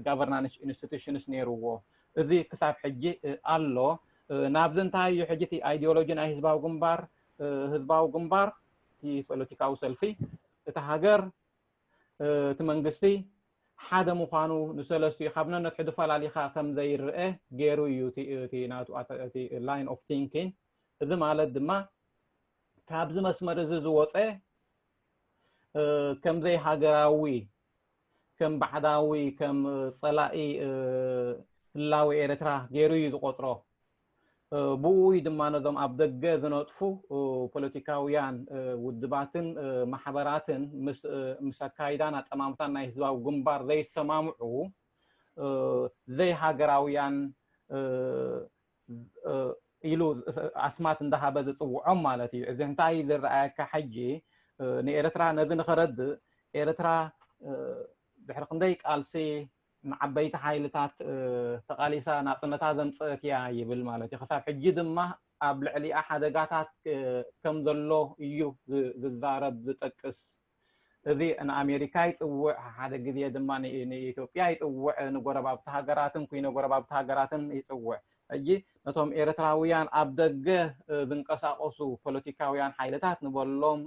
ጋቨርናንስ ኢንስቲቱሽንስ ነይርዎ። እዚ ክሳብ ሕጂ ኣሎ። ናብዚ እንታይ እዩ ሕጂ እቲ ኣይዲዮሎጂ ናይ ህዝባዊ ግንባር ህዝባዊ ግንባር እቲ ፖለቲካዊ ሰልፊ እቲ ሃገር እቲ መንግስቲ ሓደ ምዃኑ ንሰለስቲኡ ካብ ነነትሕዱ ፈላሊኻ ከም ዘይረአ ገይሩ እዩ እቲ ናቱ እቲ line of thinking። እዚ ማለት ድማ ካብዚ መስመር እዚ ዝወፀ ከም ዘይሃገራዊ ከም ባዕዳዊ ከም ፀላኢ ህላወ ኤርትራ ገይሩ እዩ ዝቆፅሮ። ብኡ እዩ ድማ ነዞም ኣብ ደገ ዝነጥፉ ፖለቲካውያን ውድባትን ማሕበራትን ምስ ኣካይዳን ኣጠማምታን ናይ ህዝባዊ ግንባር ዘይሰማምዑ ዘይሃገራውያን ኢሉ ኣስማት እንዳሃበ ዝፅውዖም ማለት እዩ። እዚ እንታይ ዝረኣየካ ሕጂ ንኤርትራ ነዚ ንኸረድእ ኤርትራ ድሕሪ ክንደይ ቃልሲ ንዓበይቲ ሓይልታት ተቓሊሳ ናፅነታ ዘምፀአት እያ ይብል ማለት እዩ። ክሳብ ሕጂ ድማ ኣብ ልዕሊኣ ሓደጋታት ከም ዘሎ እዩ ዝዛረብ ዝጠቅስ። እዚ ንኣሜሪካ ይፅውዕ፣ ሓደ ግዜ ድማ ንኢትዮጵያ ይፅውዕ፣ ንጎረባብቲ ሃገራትን ኩይነ ጎረባብቲ ሃገራትን ይፅውዕ። ሕጂ ነቶም ኤርትራውያን ኣብ ደገ ዝንቀሳቀሱ ፖለቲካውያን ሓይልታት ንበሎም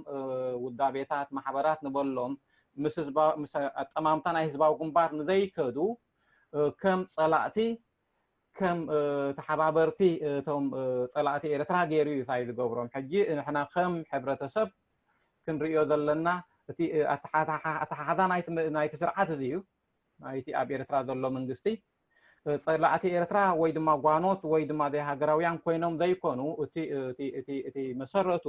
ውዳቤታት ማሕበራት ንበሎም ምስ ኣጠማምታ ናይ ህዝባዊ ግንባር ንዘይከዱ ከም ፀላእቲ ከም ተሓባበርቲ እቶም ፀላእቲ ኤርትራ ገይሩ እዩ ሳይ ዝገብሮም። ሕጂ ንሕና ከም ሕብረተሰብ ክንሪኦ ዘለና እቲ ኣተሓሓዛ ናይቲ ስርዓት እዚ እዩ። ናይቲ ኣብ ኤርትራ ዘሎ መንግስቲ ፀላእቲ ኤርትራ ወይ ድማ ጓኖት ወይ ድማ ዘይሃገራውያን ኮይኖም ዘይኮኑ እቲ መሰረቱ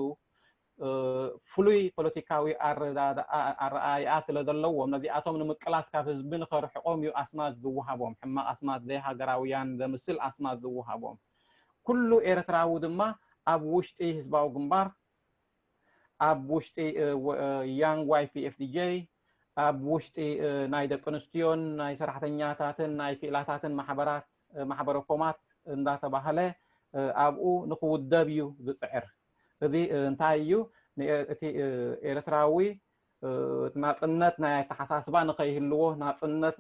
ፍሉይ ፖለቲካዊ ኣረኣእያ ስለ ዘለዎም ነዚኣቶም ንምቅላስ ካብ ህዝቢ ንኸርሕቆም እዩ ኣስማት ዝወሃቦም። ሕማቕ ኣስማት ዘይሃገራውያን ዘምስል ኣስማት ዝወሃቦም። ኩሉ ኤርትራዊ ድማ ኣብ ውሽጢ ህዝባዊ ግንባር ኣብ ውሽጢ Young Y P F D J ኣብ ውሽጢ ናይ ደቂ ኣንስትዮን ናይ ሰራሕተኛታትን ናይ ክኢላታትን ማሕበራት ማሕበረ ኮማት እንዳተባህለ ኣብኡ ንክውደብ እዩ ዝፅዕር። እዚ እንታይ እዩ? እቲ ኤርትራዊ ናፅነት ናይ ኣተሓሳስባ ንከይህልዎ፣ ናፅነት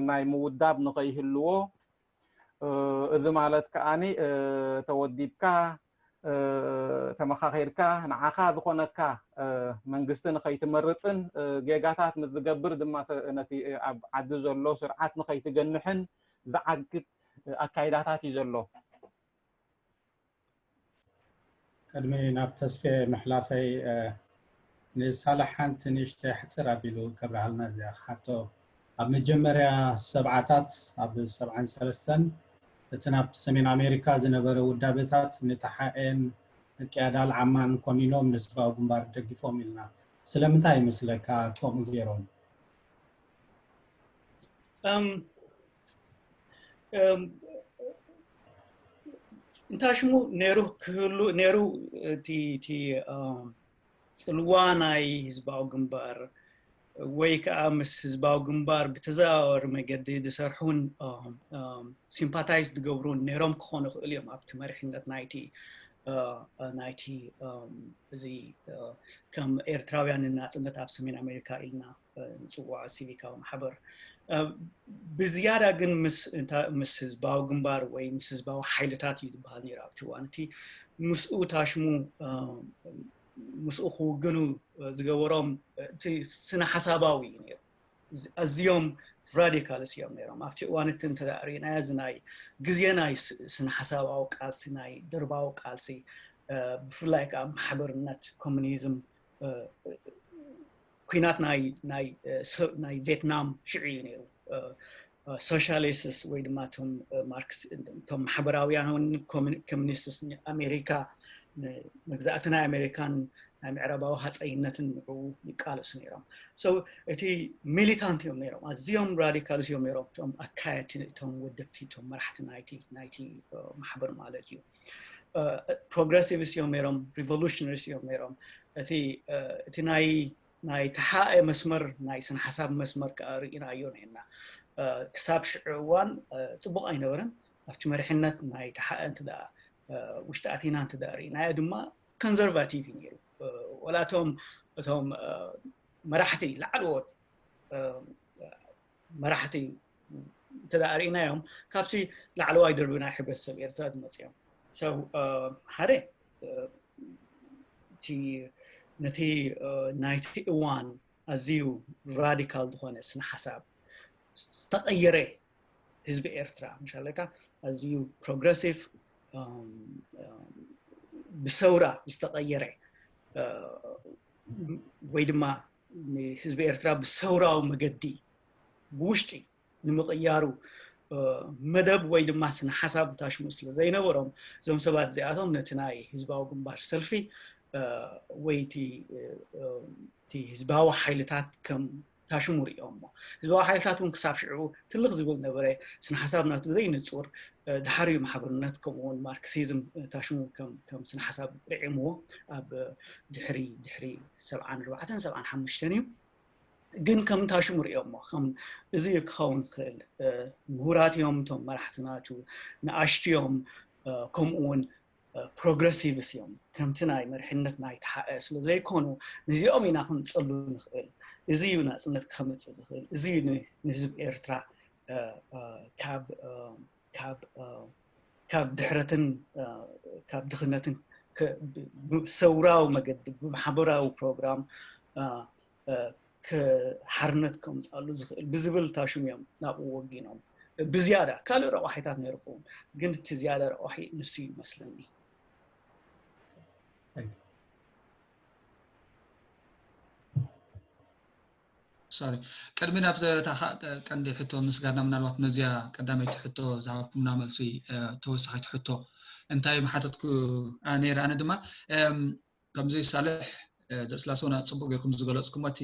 ናይ ምውዳብ ንከይህልዎ፣ እዚ ማለት ከዓኒ ተወዲብካ፣ ተመኻኺርካ፣ ንዓኻ ዝኾነካ መንግስቲ ንከይትመርፅን፣ ጌጋታት ንዝገብር ድማ ነቲ ኣብ ዓዲ ዘሎ ስርዓት ንከይትገንሕን ዝዓግት ኣካይዳታት እዩ ዘሎ። ቅድሚ ናብ ተስፌ ምሕላፈይ፣ ንሳላሕ ሓንቲ ንእሽተይ ሕፅር ኣቢሉ ከብርሃልና እዚኣ ክሓቶ። ኣብ መጀመርያ ሰብዓታት፣ ኣብ ሰብዓን ሰለስተን፣ እቲ ናብ ሰሜን ኣሜሪካ ዝነበረ ውዳበታት ንተሓኤን ምቅያዳል ዓማን ኮኒኖም ንህዝባዊ ግንባር ደጊፎም ኢልና። ስለምንታይ ይመስለካ ከምኡ ገይሮም? እንታይ ሽሙ ነይሩ ክህሉ ነይሩ? እቲ ጽልዋ ናይ ህዝባዊ ግንባር ወይ ከዓ ምስ ህዝባዊ ግንባር ብተዘዋወሪ መገዲ ዝሰርሑን ሲምፓታይዝ ዝገብሩን ነይሮም ክኾኑ ይኽእሉ እዮም። ኣብቲ መሪሕነት ናይቲ ናይቲ እዚ ከም ኤርትራውያን ንናፅነት ኣብ ሰሜን ኣሜሪካ ኢልና ንፅውዖ ሲቪካዊ ማሕበር፣ ብዝያዳ ግን ምስ ህዝባዊ ግንባር ወይ ምስ ህዝባዊ ሓይልታት እዩ ዝበሃል ነይሩ ኣብቲ እዋን እቲ ምስኡ ታሽሙ ምስኡ ክውግኑ ዝገበሮም እቲ ስነ ሓሳባዊ እዩ ነይሩ። ኣዝዮም ራዲካልስ እዮም ነይሮም ኣብቲ እዋን እቲ እንተ ርኢናዮ እዚ ናይ ግዜ ናይ ስነ ሓሳባዊ ቃልሲ ናይ ደርባዊ ቃልሲ ብፍላይ ከዓ ማሕበርነት ኮሚኒዝም ኩናት ናይ ናይ ቬትናም ሽዑ እዩ ነይሩ። ሶሻሊስትስ ወይ ድማ እቶም ማርክስ እቶም ማሕበራውያን ኮሚኒስትስ ኣሜሪካ መግዛእቲ ናይ ኣሜሪካን ናይ ምዕራባዊ ሃፀይነትን ንዕኡ ይቃለሱ ነይሮም። So እቲ ሚሊታንት እዮም ነይሮም፣ ኣዝዮም ራዲካልስ እዮም ነይሮም። እቶም ኣካየድቲ እቶም ወደብቲ እቶም መራሕቲ ናይቲ ናይቲ ማሕበር ማለት እዩ። ፕሮግረሲቭስ እዮም ነይሮም፣ ሪቮሉሽነሪስ እዮም ነይሮም። እቲ እቲ ናይ ናይ ተሓኤ መስመር ናይ ስነ ሓሳብ መስመር ከዓ ርኢናዮ ነና ክሳብ ሽዑ እዋን ፅቡቅ ኣይነበረን። ኣብቲ መሪሕነት ናይ ተሓኤ እንት ውሽጢ ኣቲና እንት ርኢናዮ ድማ ኮንዘርቫቲቭ እዩ ነይሩ። ወላ እቶም እቶም መራሕቲ ላዕለዎት መራሕቲ እንተ ርኢናዮም ካብቲ ላዕለዋይ ደርቢ ናይ ሕብረተሰብ ኤርትራ ዝመፅኦም ሰብ ሓደ እቲ ነቲ ናይቲ እዋን ኣዝዩ ራዲካል ዝኾነ ስነ ሓሳብ ዝተቐየረ ህዝቢ ኤርትራ ምሻለካ ኣዝዩ ፕሮግረሲቭ ብሰውራ ዝተቐየረ ወይ ድማ ንህዝቢ ኤርትራ ብሰውራዊ መገዲ ብውሽጢ ንምቕያሩ መደብ ወይ ድማ ስነ ሓሳብ ታሽሙ ስለ ዘይነበሮም እዞም ሰባት እዚኣቶም ነቲ ናይ ህዝባዊ ግንባር ሰልፊ ወይ እቲ ህዝባዊ ሓይልታት ከም ታሽሙ ርእዮሞ ህዝባዊ ሓይልታት እውን ክሳብ ሽዑ ትልኽ ዝብል ነበረ። ስነ ሓሳብ ናቱ ዘይንፁር ድሓር እዩ ማሕበርነት ከምኡውን ማርክሲዝም ታሽሙ ከም ስነ ሓሳብ ርዒምዎ ኣብ ድሕሪ ድሕሪ ሰብዓን ኣርባዕተን ሰብዓን ሓሙሽተን እዩ። ግን ከም ታሽሙ ርእዮሞ ከም እዚ ክኸውን ክእል ምሁራት እዮም እቶም መራሕቲ ናቱ ንኣሽቱ እዮም ከምኡውን ፕሮግረሲቭስ እዮም ከምቲ ናይ መርሕነት ናይ ተሓኤ ስለ ዘይኮኑ ንዚኦም ኢና ክንፀሉ ንኽእል። እዚ እዩ ናፅነት ከምፅእ ዝኽእል። እዚ እዩ ንህዝቢ ኤርትራ ካብ ካብ ካብ ድሕረትን ካብ ድኽነትን ሰውራዊ መገዲ ብማሕበራዊ ፕሮግራም ሓርነት ከምፃሉ ዝኽእል ብዝብል ታሽም እዮም ናብኡ ወጊኖም። ብዝያዳ ካልእ ረቋሒታት ነይሩ ክኸውን ግን እቲ ዝያዳ ረቋሒ ንሱ ይመስለኒ። ሶሪ ቅድሚ ናብ ቀንዲ ሕቶ ምስጋና ምናልባት ነዚያ ቀዳመይቲ ሕቶ ዝሃብኩምና መልሲ ተወሳኺት ሕቶ እንታይ ምሓተትኩ ነይረ ኣነ ድማ ከምዚ ሳልሕ ዘስላሰውና ፅቡቅ ገይርኩም ዝገለፅኩም እቲ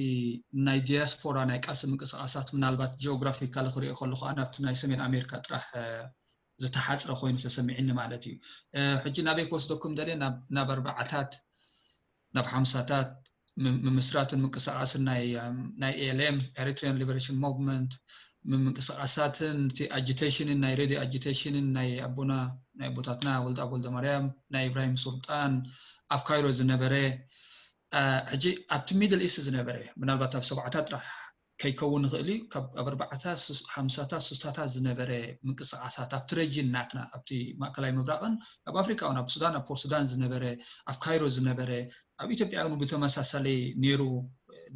ናይ ዲያስፖራ ናይ ቃልሲ ምንቅስቃሳት ምናልባት ጂኦግራፊካሊ ክሪኦ ከለኩ ናብቲ ናይ ሰሜን ኣሜሪካ ጥራሕ ዝተሓፅረ ኮይኑ ተሰሚዕኒ ማለት እዩ። ሕጂ ናበይ ክወስደኩም ደልየ ናብ ኣርባዓታት ናብ ሓምሳታት ምምስራትን ምንቅስቃስን ናይ ኤልኤም ኤሪትሪያን ሊበሬሽን ሙቭመንት ምንቅስቃሳትን እቲ ኣጂቴሽንን ናይ ሬድዮ ኣጂቴሽንን ናይ ኣቦና ናይ ኣቦታትና ወልደ ኣብ ወልደ ማርያም ናይ ኢብራሂም ሱልጣን ኣብ ካይሮ ዝነበረ ሕጂ ኣብቲ ሚድል ኢስት ዝነበረ ምናልባት ኣብ ሰብዓታት ጥራሕ ከይከውን ይኽእል እዩ። ካብ ኣብ ኣርባዕታ ሓምሳታት ሱስታታት ዝነበረ ምንቅስቃሳት ኣብቲ ረጅን ናትና ኣብቲ ማእከላይ ምብራቕን ኣብ ኣፍሪቃ እውን ኣብ ሱዳን ኣብ ፖርት ሱዳን ዝነበረ ኣብ ካይሮ ዝነበረ ኣብ ኢትዮጵያ እውን ብተመሳሳሊ ነይሩ።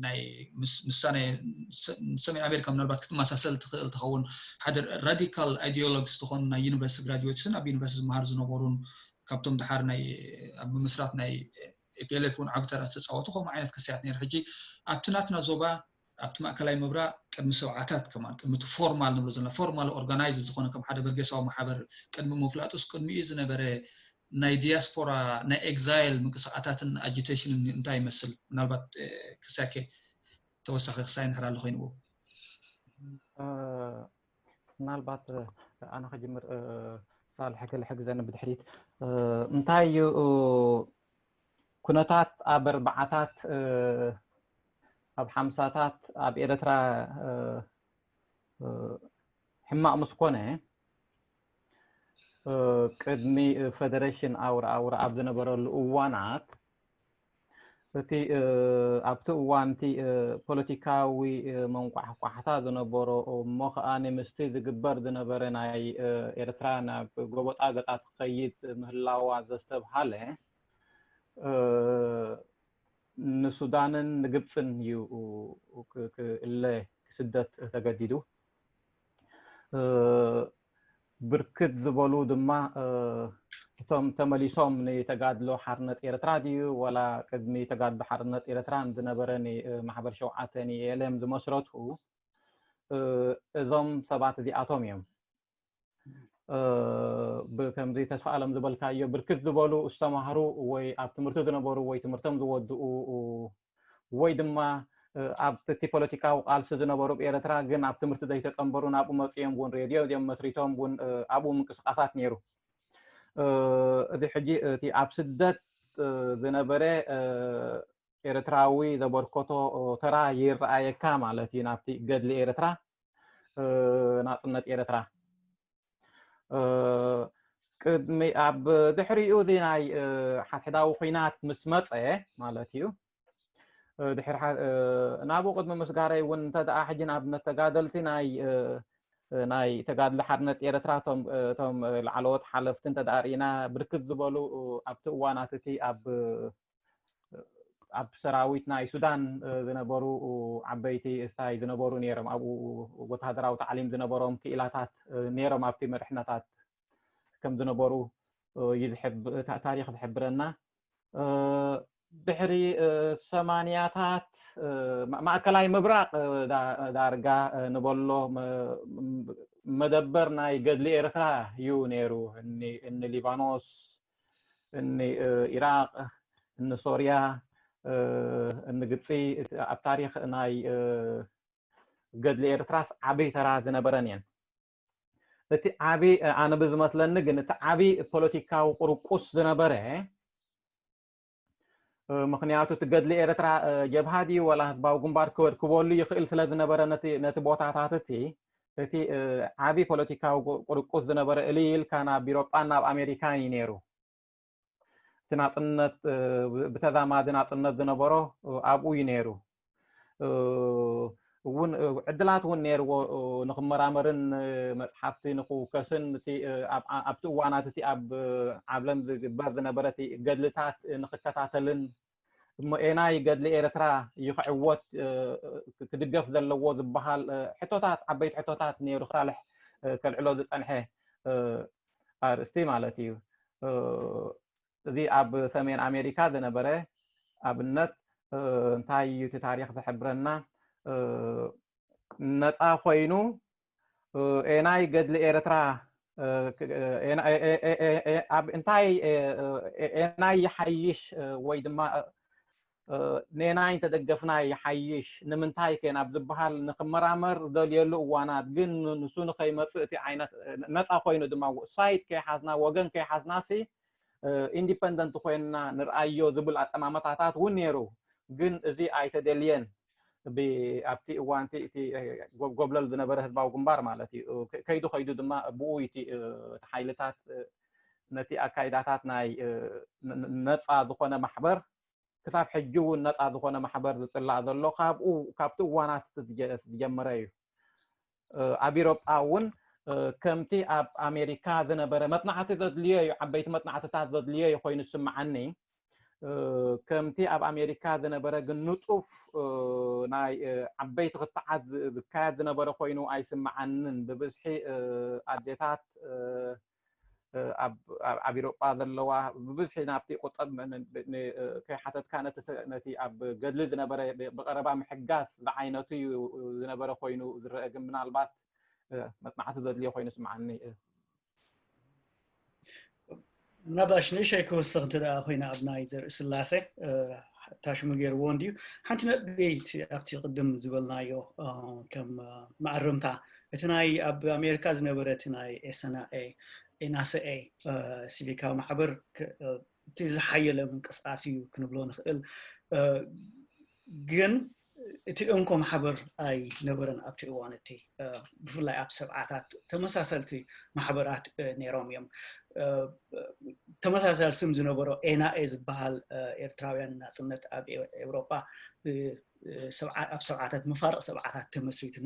ናይ ምስ- ምስሳ ናይ ሰ- ሰሜን ኣሜሪካ ምናልባት ክትመሳሰል ትኽእል ትኸውን ሓደ ራዲካል ኣይዲዮሎግስ ዝኾኑ ናይ ዩኒቨርሲቲ ግራጅዌትስን ኣብ ዩኒቨርሲቲ ዝመሃር ዝነበሩን ካብቶም ድሓር ናይ ኣብ ምምስራት ናይ ኤፒኤልኤፍ እውን ዓቢ ተራ ዝተፃወቱ ከምኡ ዓይነት ክስያት ነይሩ። ሕጂ ኣብቲ ናትና ዞባ ኣብቲ ማእከላይ ምብራቕ ቅድሚ ሰብዓታት ከማን ቅድሚ እቲ ፎርማል ንብሎ ዘለና ፎርማል ኦርጋናይዝ ዝኾነ ከም ሓደ በርጌሳዊ ማሕበር ቅድሚ ምፍላጡስ ቅድሚኡ ዝነበረ ናይ ዲያስፖራ ናይ ኤግዛይል ምንቅስቃሳትን ኣጂቴሽንን እንታይ ይመስል? ምናልባት ክሳኬ ተወሳኺ ክሳይ ንሕር ኣሎ ኮይንዎ ምናልባት ኣነ ክጅምር ሳልሕ ገለ ሕግዘኒ ብድሕሪት እንታይ እዩ ኩነታት ኣብ ኣርባዓታት ኣብ ሓምሳታት ኣብ ኤርትራ ሕማቕ ምስ ኮነ ቅድሚ ፈደሬሽን ኣውራ ኣውራ ኣብ ዝነበረሉ እዋናት እቲ ኣብቲ እዋን እቲ ፖለቲካዊ መንቋሕቋሕታ ዝነበሮ እሞ ከዓ ንምስቲ ዝግበር ዝነበረ ናይ ኤርትራ ናብ ጎበጣ ገፃ ትኸይድ ምህላዋ ዘስተብሃለ ንሱዳንን ንግብፅን እዩ ክእለ ክስደት ተገዲዱ። ብርክት ዝበሉ ድማ እቶም ተመሊሶም ንተጋድሎ ሓርነት ኤርትራ ድዩ ወላ ቅድሚ ተጋድሎ ሓርነት ኤርትራ ዝነበረ ማሕበር ሸውዓተ ንኤልም ዝመስረቱ እዞም ሰባት እዚኣቶም እዮም። ብከምዚ ተስፋ ኣለም ዝበልካዮ ብርክት ዝበሉ ዝተማህሩ ወይ ኣብ ትምህርቲ ዝነበሩ ወይ ትምህርቶም ዝወድኡ ወይ ድማ ኣብ ትቲ ፖለቲካዊ ቃልሲ ዝነበሩ ብኤርትራ ግን ኣብ ትምህርቲ ዘይተፀንበሩ ናብኡ መፅኦም እውን ሬድዮ እዮም መስሪቶም እውን ኣብኡ ምንቅስቃሳት ነይሩ። እዚ ሕጂ እቲ ኣብ ስደት ዝነበረ ኤርትራዊ ዘበርከቶ ተራ ይረኣየካ ማለት እዩ ናብቲ ገድሊ ኤርትራ ናፅነት ኤርትራ ቅድሚ ኣብ ድሕሪኡ እዚ ናይ ሓድሕዳዊ ኩናት ምስ መፀ ማለት እዩ ድሕሪ ናብኡ ቅድሚ ምስጋረይ እውን እንተ ደኣ ሕጂ ንኣብነት ተጋደልቲ ናይ ናይ ተጋድሎ ሓርነት ኤርትራ እቶም ላዕለዎት ሓለፍቲ እንተ ደኣ ርኢና ብርክት ዝበሉ ኣብቲ እዋናት እቲ ኣብ ኣብ ሰራዊት ናይ ሱዳን ዝነበሩ ዓበይቲ እስታይ ዝነበሩ ነይሮም ኣብኡ ወታደራዊ ታዕሊም ዝነበሮም ክኢላታት ነይሮም ኣብቲ መሪሕነታት ከም ዝነበሩ እዩ ታሪክ ዝሕብረና። ድሕሪ ሰማንያታት ማእከላይ ምብራቅ ዳርጋ ንበሎ መደበር ናይ ገድሊ ኤርትራ እዩ ነይሩ። እኒ ሊባኖስ፣ እኒ ኢራቅ፣ እኒ ሶርያ፣ እኒ ግብፂ ኣብ ታሪክ ናይ ገድሊ ኤርትራስ ዓብይ ተራ ዝነበረን እየን። እቲ ዓቢ ኣነ ብዝመስለኒ ግን እቲ ዓቢ ፖለቲካዊ ቁርቁስ ዝነበረ ምክንያቱ እቲ ገድሊ ኤርትራ ጀብሃ ድዩ ወላ ህዝባዊ ግንባር ክበል ክበሉ ይኽእል ስለ ዝነበረ ነቲ ቦታታት እቲ እቲ ዓቢ ፖለቲካዊ ቁርቁስ ዝነበረ እልይ ኢልካ ናብ ኢሮጳን ናብ ኣሜሪካን እዩ ነይሩ። እቲ ናፅነት ብተዛማዲ ናፅነት ዝነበሮ ኣብኡ እዩ ነይሩ። እውን ዕድላት እውን ነይርዎ ንክመራመርን መፅሓፍቲ ንክውከስን ኣብቲ እዋናት እቲ ኣብ ዓለም ዝግበር ዝነበረ እቲ ገድልታት ንክከታተልን እሞ ኤናይ ገድሊ ኤርትራ ይክዕወት ክድገፍ ዘለዎ ዝበሃል ሕቶታት ዓበይቲ ሕቶታት ነይሩ ክሳልሕ ከልዕሎ ዝፀንሐ ኣርእስቲ ማለት እዩ። እዚ ኣብ ሰሜን ኣሜሪካ ዝነበረ ኣብነት እንታይ እዩ እቲ ታሪክ ዝሕብረና? ነፃ ኮይኑ ኤናይ ገድሊ ኤርትራ እንታይ ኤናይ ይሓይሽ ወይ ድማ ኔናይ እንተደገፍና ይሓይሽ ንምንታይ ከ ናብ ዝበሃል ንክመራመር ዝደልየሉ እዋናት ግን ንሱ ንከይመፅእ እቲ ዓይነት ነፃ ኮይኑ ድማ ሳይት ከይሓዝና ወገን ከይሓዝና ሲ ኢንዲፐንደንት ኮይንና ንርኣዮ ዝብል ኣጠማመታታት እውን ነይሩ። ግን እዚ ኣይተደልየን። ኣብቲ እዋንቲ እቲ ጎብለል ዝነበረ ህዝባዊ ግንባር ማለት እዩ። ከይዱ ከይዱ ድማ ብኡ እቲ ሓይልታት ነቲ ኣካይዳታት ናይ ነፃ ዝኾነ ማሕበር ክሳብ ሕጂ እውን ነፃ ዝኾነ ማሕበር ዝፅላእ ዘሎ ካብኡ ካብቲ እዋናት ዝጀመረ እዩ። ኣብ ኢሮጳ እውን ከምቲ ኣብ ኣሜሪካ ዝነበረ መፅናዕቲ ዘድልዮ እዩ፣ ዓበይቲ መፅናዕትታት ዘድልዮ እዩ ኮይኑ ዝስምዓኒ። ከምቲ ኣብ ኣሜሪካ ዝነበረ ግን ንፁፍ ናይ ዓበይቲ ክትዓት ዝካየድ ዝነበረ ኮይኑ ኣይስምዓንን። ብብዝሒ ኣዴታት ኣብ ኢሮጳ ዘለዋ ብብዝሒ ናብቲ ቁጠብ ከይሓተትካ ነቲ ኣብ ገድሊ ዝነበረ ብቐረባ ምሕጋዝ ዝዓይነቱ እዩ ዝነበረ ኮይኑ ዝረአ፣ ግን ምናልባት መፅናዕቲ ዘድልዮ ኮይኑ ስምዓኒ። ምናልባሽ ንእሸይ ክውስኽ እንተ ደኣ ኮይና ኣብ ናይ ዘርኢ ስላሴ ታሽሙ ገይርዎ እንድዩ። ሓንቲ ነጥቢ ኣብቲ ቅድም ዝበልናዮ ከም መኣረምታ፣ እቲ ናይ ኣብ ኣሜሪካ ዝነበረ እቲ ናይ ኤሰናኤ ኤናሰኤ ሲቪካዊ ማሕበር እቲ ዝሓየለ ምንቅስቃስ እዩ ክንብሎ ንኽእል። ግን እቲ እንኮ ማሕበር ኣይነበረን ኣብቲ እዋን እቲ። ብፍላይ ኣብ ሰብዓታት ተመሳሰልቲ ማሕበራት ነይሮም እዮም። ተመሳሳሊ ስም ዝነበሮ ኤናኤ ዝበሃል ኤርትራውያን ናፅነት ኣብ ኤውሮጳ ኣብ ሰብዓታት፣ መፋርቕ ሰብዓታት ተመስሪቱ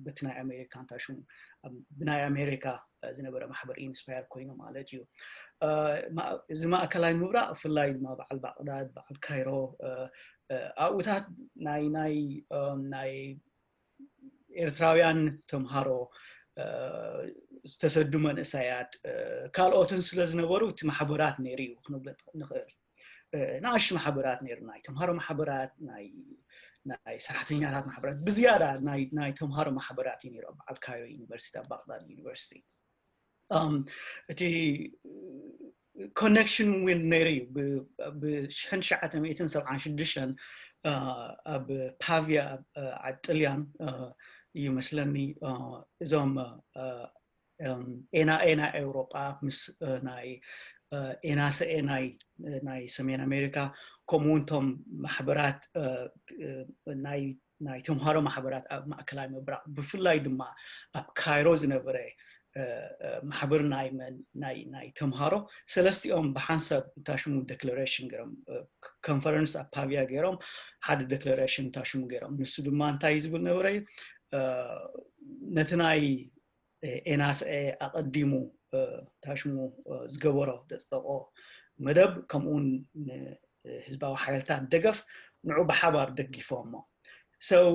በቲ ናይ ኣሜሪካ እንታይ ሽሙ ብናይ ኣሜሪካ ዝነበረ ማሕበር ኢንስፓየር ኮይኑ ማለት እዩ። እዚ ማእከላይ ምብራቕ ብፍላይ ድማ በዓል ባቕዳድ፣ በዓል ካይሮ ኣብኡታት ናይ ናይ ናይ ኤርትራውያን ተምሃሮ ዝተሰዱ መንእሰያት ካልኦትን ስለ ዝነበሩ እቲ ማሕበራት ነይሩ እዩ ክንብል ንኽእል። ንኣሽቱ ማሕበራት ነይሩ፣ ናይ ተምሃሮ ማሕበራት፣ ናይ ሰራሕተኛታት ማሕበራት፣ ብዝያዳ ናይ ተምሃሮ ማሕበራት እዩ ነይሩ ኣብ በዓል ካይሮ ዩኒቨርሲቲ፣ ኣብ ባቅዳድ ዩኒቨርሲቲ። እቲ ኮኔክሽን እውን ነይሩ እዩ። ብሽሕን ትሽዓተ ሚእትን ሰብዓን ሽዱሽተን ኣብ ፓቪያ ዓዲ ጥልያን እዩ መስለኒ እዞም ኤና ኤና ኤውሮጳ ምስ ናይ ኤናሰኤ ናይ ሰሜን ኣሜሪካ፣ ከምኡ እውን እቶም ማሕበራት ናይ ተምሃሮ ማሕበራት ኣብ ማእከላይ ምብራቕ፣ ብፍላይ ድማ ኣብ ካይሮ ዝነበረ ማሕበር ናይ ተምሃሮ፣ ሰለስቲኦም ብሓንሳብ ታሽሙ ዴክለሬሽን ገይሮም፣ ኮንፈረንስ ኣብ ፓቪያ ገይሮም ሓደ ዴክለሬሽን ታሽሙ ገይሮም። ንሱ ድማ እንታይ ዝብል ነበረ? ነቲ ናይ ኤናስኤ ኣቐዲሙ ታሽሙ ዝገበሮ፣ ዘፅደቆ መደብ፣ ከምኡውን ንህዝባዊ ሓይልታት ደገፍ ንዑ ብሓባር ደጊፎሞ። ሰው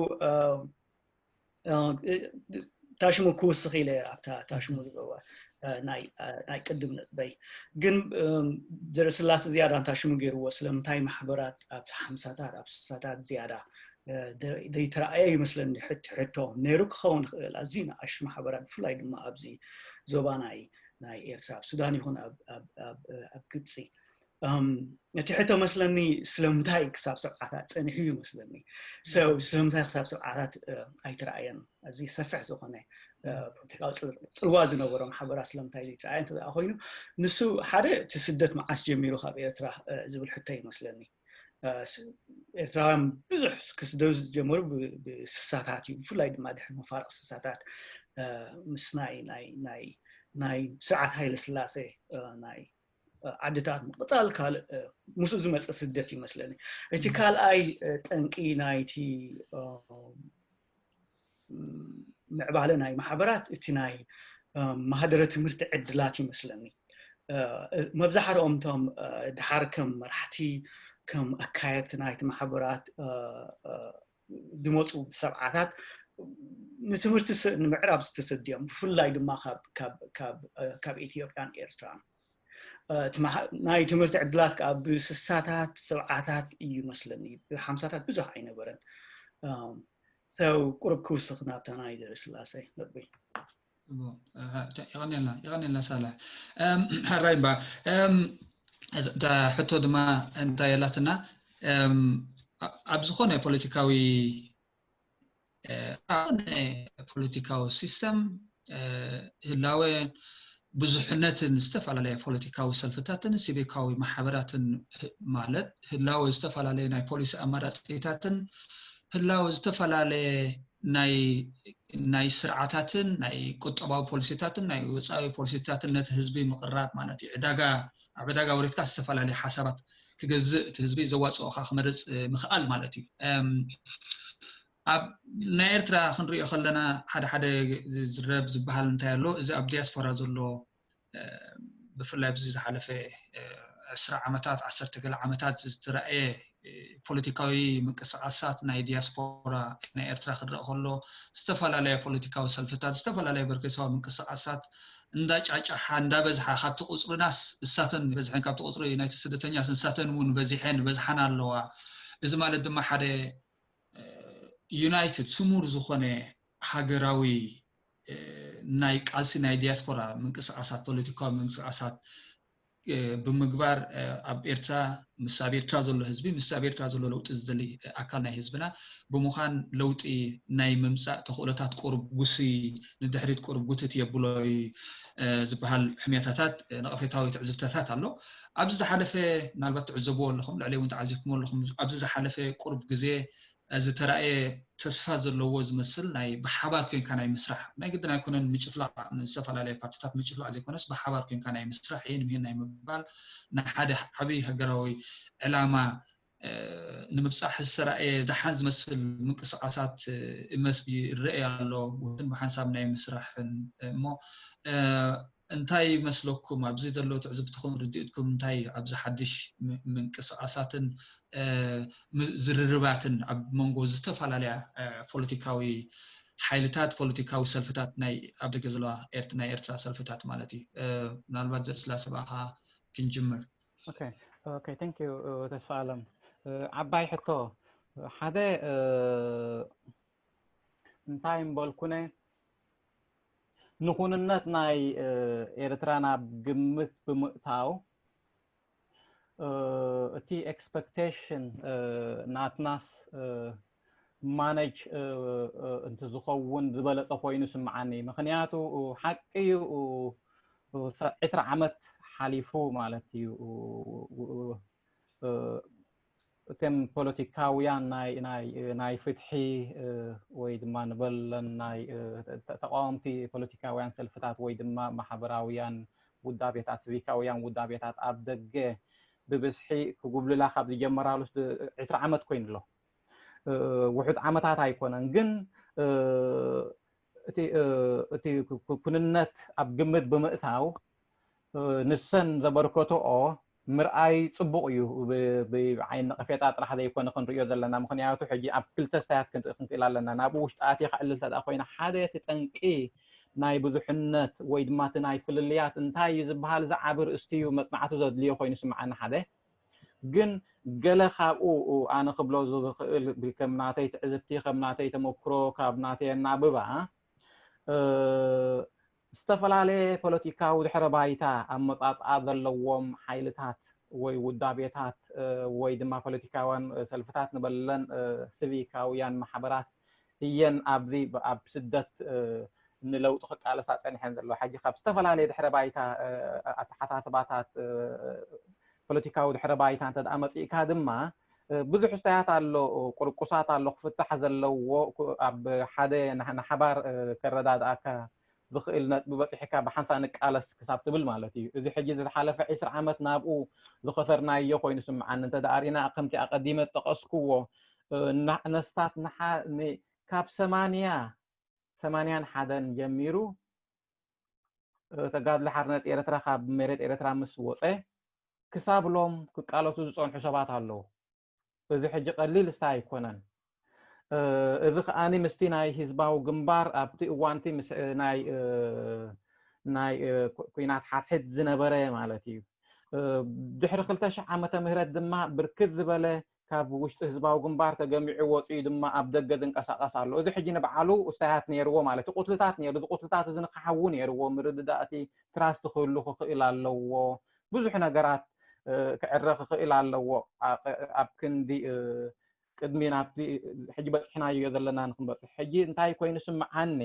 ታሽሙ ክውስኽ ኢለ ኣብታ ታሽሙ ዝገበ ናይ ቅድም ነጥበይ። ግን ዘርእስላሴ ዝያዳ እንታይ ሽሙ ገይርዎ፣ ስለምንታይ ማሕበራት ኣብ ሓምሳታት ኣብ ስሳታት ዝያዳ ዘይተረኣየ ይመስለኒ። ሕቶ ነይሩ ክኸውን ይኽእል። ኣዝዩ ንኣሽቱ ማሕበራት ብፍላይ ድማ ኣብዚ ዞባ ናይ ናይ ኤርትራ፣ ኣብ ሱዳን ይኹን ኣብ ግብፂ። እቲ ሕቶ መስለኒ ስለምንታይ ክሳብ ሰብዓታት ፀኒሑ እዩ መስለኒ። ስለምንታይ ክሳብ ሰብዓታት ኣይተረኣየን? ኣዝዩ ሰፊሕ ዝኾነ ፖለቲካዊ ፅልዋ ዝነበሮ ማሕበራት ስለምንታይ ዘይተረኣየ እንተ ኮይኑ፣ ንሱ ሓደ እቲ ስደት መዓስ ጀሚሩ ካብ ኤርትራ ዝብል ሕቶ ይመስለኒ። ኤርትራውያን ብዙሕ ክስደዱ ዝጀመሩ ብስሳታት እዩ። ብፍላይ ድማ ድሕሪ መፋርቕ ስሳታት ምስ ናይ ናይ ናይ ስርዓት ሃይለ ስላሴ ናይ ዓድታት ምቕፃል ካልእ ምስኡ ዝመፀ ስደት ይመስለኒ። እቲ ካልኣይ ጠንቂ ናይቲ ምዕባለ ናይ ማሕበራት እቲ ናይ ማህደረ ትምህርቲ ዕድላት ይመስለኒ። መብዛሕትኦም እቶም ድሓር ከም መራሕቲ፣ ከም ኣካየድቲ ናይቲ ማሕበራት ዝመፁ ሰብዓታት ንትምህርቲ ንምዕራብ ዝተሰድዮም፣ ብፍላይ ድማ ካብ ኢትዮጵያን ኤርትራን። ናይ ትምህርቲ ዕድላት ከዓ ብስሳታት ሰብዓታት እዩ መስለኒ፣ ብሓምሳታት ብዙሕ ኣይነበረን። ሰው ቁሩብ ክውስኽ ናብታ ናይ ዘርእስላሴ ነጥቢ። የቐኔልና፣ የቐኔልና ሳላሕ። ሕራይ እምባ እታ ሕቶ ድማ እንታይ የላትና? ኣብ ዝኾነ ፖለቲካዊ ፖለቲካዊ ሲስተም ህላወ ብዙሕነትን ዝተፈላለየ ፖለቲካዊ ሰልፍታትን ሲቪካዊ ማሕበራትን ማለት ህላወ ዝተፈላለየ ናይ ፖሊሲ ኣማራፂታትን ህላው ዝተፈላለየ ናይ ናይ ስርዓታትን ናይ ቁጠባዊ ፖሊሲታትን ናይ ወፃዊ ፖሊሲታትን ነቲ ህዝቢ ምቕራብ ማለት እዩ። ዕዳጋ ኣብ ዕዳጋ ወሪድካ ዝተፈላለየ ሓሳባት ክገዝእ እቲ ህዝቢ ዘዋፅኦ ከዓ ክመርፅ ምኽኣል ማለት እዩ። ኣብ ናይ ኤርትራ ክንሪኦ ከለና ሓደ ሓደ ዝዝረብ ዝበሃል እንታይ ኣሎ፣ እዚ ኣብ ዲያስፖራ ዘሎ ብፍላይ ኣብዚ ዝሓለፈ ዕስራ ዓመታት ዓሰርተ ገለ ዓመታት ዝተረኣየ ፖለቲካዊ ምንቅስቃሳት ናይ ዲያስፖራ ናይ ኤርትራ ክረአ ከሎ ዝተፈላለያ ፖለቲካዊ ሰልፍታት ዝተፈላለያ በርጌሳዊ ምንቅስቃሳት እንዳጫጫሓ እንዳበዝሓ ካብቲ ቁፅርናስ እሳተን በዝሐን ካብቲ ቁፅሪ ናይቲ ስደተኛስ ንሳተን እውን በዚሐን በዝሓን ኣለዋ። እዚ ማለት ድማ ሓደ ዩናይትድ ስሙር ዝኾነ ሃገራዊ ናይ ቃልሲ ናይ ዲያስፖራ ምንቅስቃሳት ፖለቲካዊ ምንቅስቃሳት ብምግባር ኣብ ኤርትራ ምስ ኣብ ኤርትራ ዘሎ ህዝቢ ምስ ኣብ ኤርትራ ዘሎ ለውጢ ዝደሊ ኣካል ናይ ህዝብና ብምዃን ለውጢ ናይ ምምፃእ ተኽእሎታት ቁሩብ ጉስይ ንድሕሪት ቁሩብ ጉትት የብሎ እዩ ዝበሃል ሕሜታታት ነቐፌታዊ ትዕዝብተታት ኣሎ። ኣብዚ ዝሓለፈ ምናልባት ትዕዘብዎ ኣለኹም፣ ልዕሊ እውን ተዓዚብኩሞ ኣለኹም። ኣብዚ ዝሓለፈ ቁሩብ ግዜ ዝተራእየ ተስፋ ዘለዎ ዝመስል ናይ ብሓባር ኮንካ ናይ ምስራሕ ናይ ግድን ኣይኮነን ምጭፍላቕ ንዝተፈላለየ ፓርቲታት ምጭፍላቕ ዘይኮነስ ብሓባር ኮንካ ናይ ምስራሕ ይህን ምሂን ናይ ምባል ንሓደ ዓብዪ ሃገራዊ ዕላማ ንምብፃሕ ዝተራእየ ደሓን ዝመስል ምንቅስቃሳት ይረአ ኣሎ። ውትን ብሓንሳብ ናይ ምስራሕን እሞ እንታይ ይመስለኩም ኣብዚ ዘሎ ትዕዝብትኹም ርድኢትኩም እንታይ ኣብዚ ሓድሽ ምንቅስቃሳትን ዝርርባትን ኣብ መንጎ ዝተፈላለያ ፖለቲካዊ ሓይልታት ፖለቲካዊ ሰልፍታት ናይ ኣብ ደገ ዘለዋ ናይ ኤርትራ ሰልፍታት ማለት እዩ። ምናልባት ዘርእስላሰ ብኣኻ ክንጅምር። Okay, thank you ተስፋ ኣለም። ዓባይ ሕቶ ሓደ እንታይ እምበልኩነ ንኹንነት ናይ ኤርትራ ናብ ግምት ብምእታው እቲ expectation ናትናስ ማነጅ እንት ዝኸውን ዝበለፀ ኮይኑ ስምዓኒ። ምክንያቱ ሓቂ እዩ ዕስራ ዓመት ሓሊፉ ማለት እዩ። እቶም ፖለቲካውያን ናይ ፍትሒ ወይ ድማ ንበለን ናይ ተቃወምቲ ፖለቲካውያን ሰልፍታት ወይ ድማ ማሕበራውያን ውዳቤታት፣ ስቪካውያን ውዳቤታት ኣብ ደገ ብብዝሒ ክጉብልላ ካብ ዝጀመራሉስ ዕስራ ዓመት ኮይኑ ኣሎ። ውሑድ ዓመታት ኣይኮነን፣ ግን እቲ ኩንነት ኣብ ግምት ብምእታው ንሰን ዘበርከትኦ ምርኣይ ፅቡቕ እዩ። ብዓይኒ ነቐፌታ ጥራሕ ዘይኮነ ክንሪኦ ዘለና፣ ምክንያቱ ሕጂ ኣብ ክልተ ስታያት ክንርኢ ክንክእል ኣለና። ናብኡ ውሽጢ ኣትየ ከዕልል ተደኣ ኮይነ ሓደ እቲ ጠንቂ ናይ ብዙሕነት ወይ ድማ እቲ ናይ ፍልልያት እንታይ እዩ ዝበሃል ዝዓቢ ርእስቲ እዩ መፅናዕቲ ዘድልዮ ኮይኑ ስምዓኒ ሓደ ግን ገለ ካብኡ ኣነ ክብሎ ዝኽእል ከም ናተይ ትዕዝብቲ ከም ናተይ ተመክሮ ካብ ናተይ ኣናብባ ዝተፈላለየ ፖለቲካዊ ድሕረ ባይታ ኣመፃፅኣ ዘለዎም ሓይልታት ወይ ውዳቤታት ወይ ድማ ፖለቲካውያን ሰልፍታት ንበለን ስቪካውያን ማሕበራት እየን ኣብዚ ኣብ ስደት ንለውጢ ክቃለሳ ፀኒሐን ዘለዋ። ሕጂ ካብ ዝተፈላለየ ድሕረ ባይታ ኣተሓሳስባታት ፖለቲካዊ ድሕረ ባይታ እንተ ደኣ መፂእካ ድማ ብዙሕ ስታያት ኣሎ፣ ቁርቁሳት ኣሎ ክፍታሕ ዘለዎ ኣብ ሓደ ንሓባር ከረዳድኣካ ዝኽእል ነጥቢ በፂሕካ ብሓንሳእ ንቃለስ ክሳብ ትብል ማለት እዩ። እዚ ሕጂ ዝሓለፈ ዕስራ ዓመት ናብኡ ዝኸሰርናዮ ኮይኑ ስምዓኒ። እንተ ደኣ ርኢና ከምቲ ኣቐዲመ ዝጠቐስክዎ ነስታት ካብ ሰማንያ ሰማንያን ሓደን ጀሚሩ ተጋድሎ ሓርነት ኤርትራ ካብ መሬት ኤርትራ ምስ ወፀ ክሳብ ሎም ክቃለሱ ዝፀንሑ ሰባት ኣለዉ። እዚ ሕጂ ቀሊል ስታ ኣይኮነን። እዚ ከኣኒ ምስቲ ናይ ህዝባዊ ግንባር ኣብቲ እዋንቲ ምስ ናይ ናይ ኩናት ሓድሕድ ዝነበረ ማለት እዩ። ድሕሪ ክልተ ሽሕ ዓመተ ምህረት ድማ ብርክት ዝበለ ካብ ውሽጢ ህዝባዊ ግንባር ተገሚዑ ወፂኡ ድማ ኣብ ደገ ዝንቀሳቐስ ኣሎ። እዚ ሕጂ ንበዓሉ እስታያት ነይርዎ ማለት እዩ። ቁትልታት ነይሩ። እዚ ቁትልታት እዚ ንክሓዊ ነይርዎ። ምርድዳእቲ ትራስት ክህሉ ክኽእል ኣለዎ። ብዙሕ ነገራት ክዕረ ክኽእል ኣለዎ። ኣብ ክንዲ ቅድሚ ናብቲ ሕጂ በፂሕናዮ ዘለና ንክንበፅሕ ሕጂ እንታይ ኮይኑ ስምዓኒ፣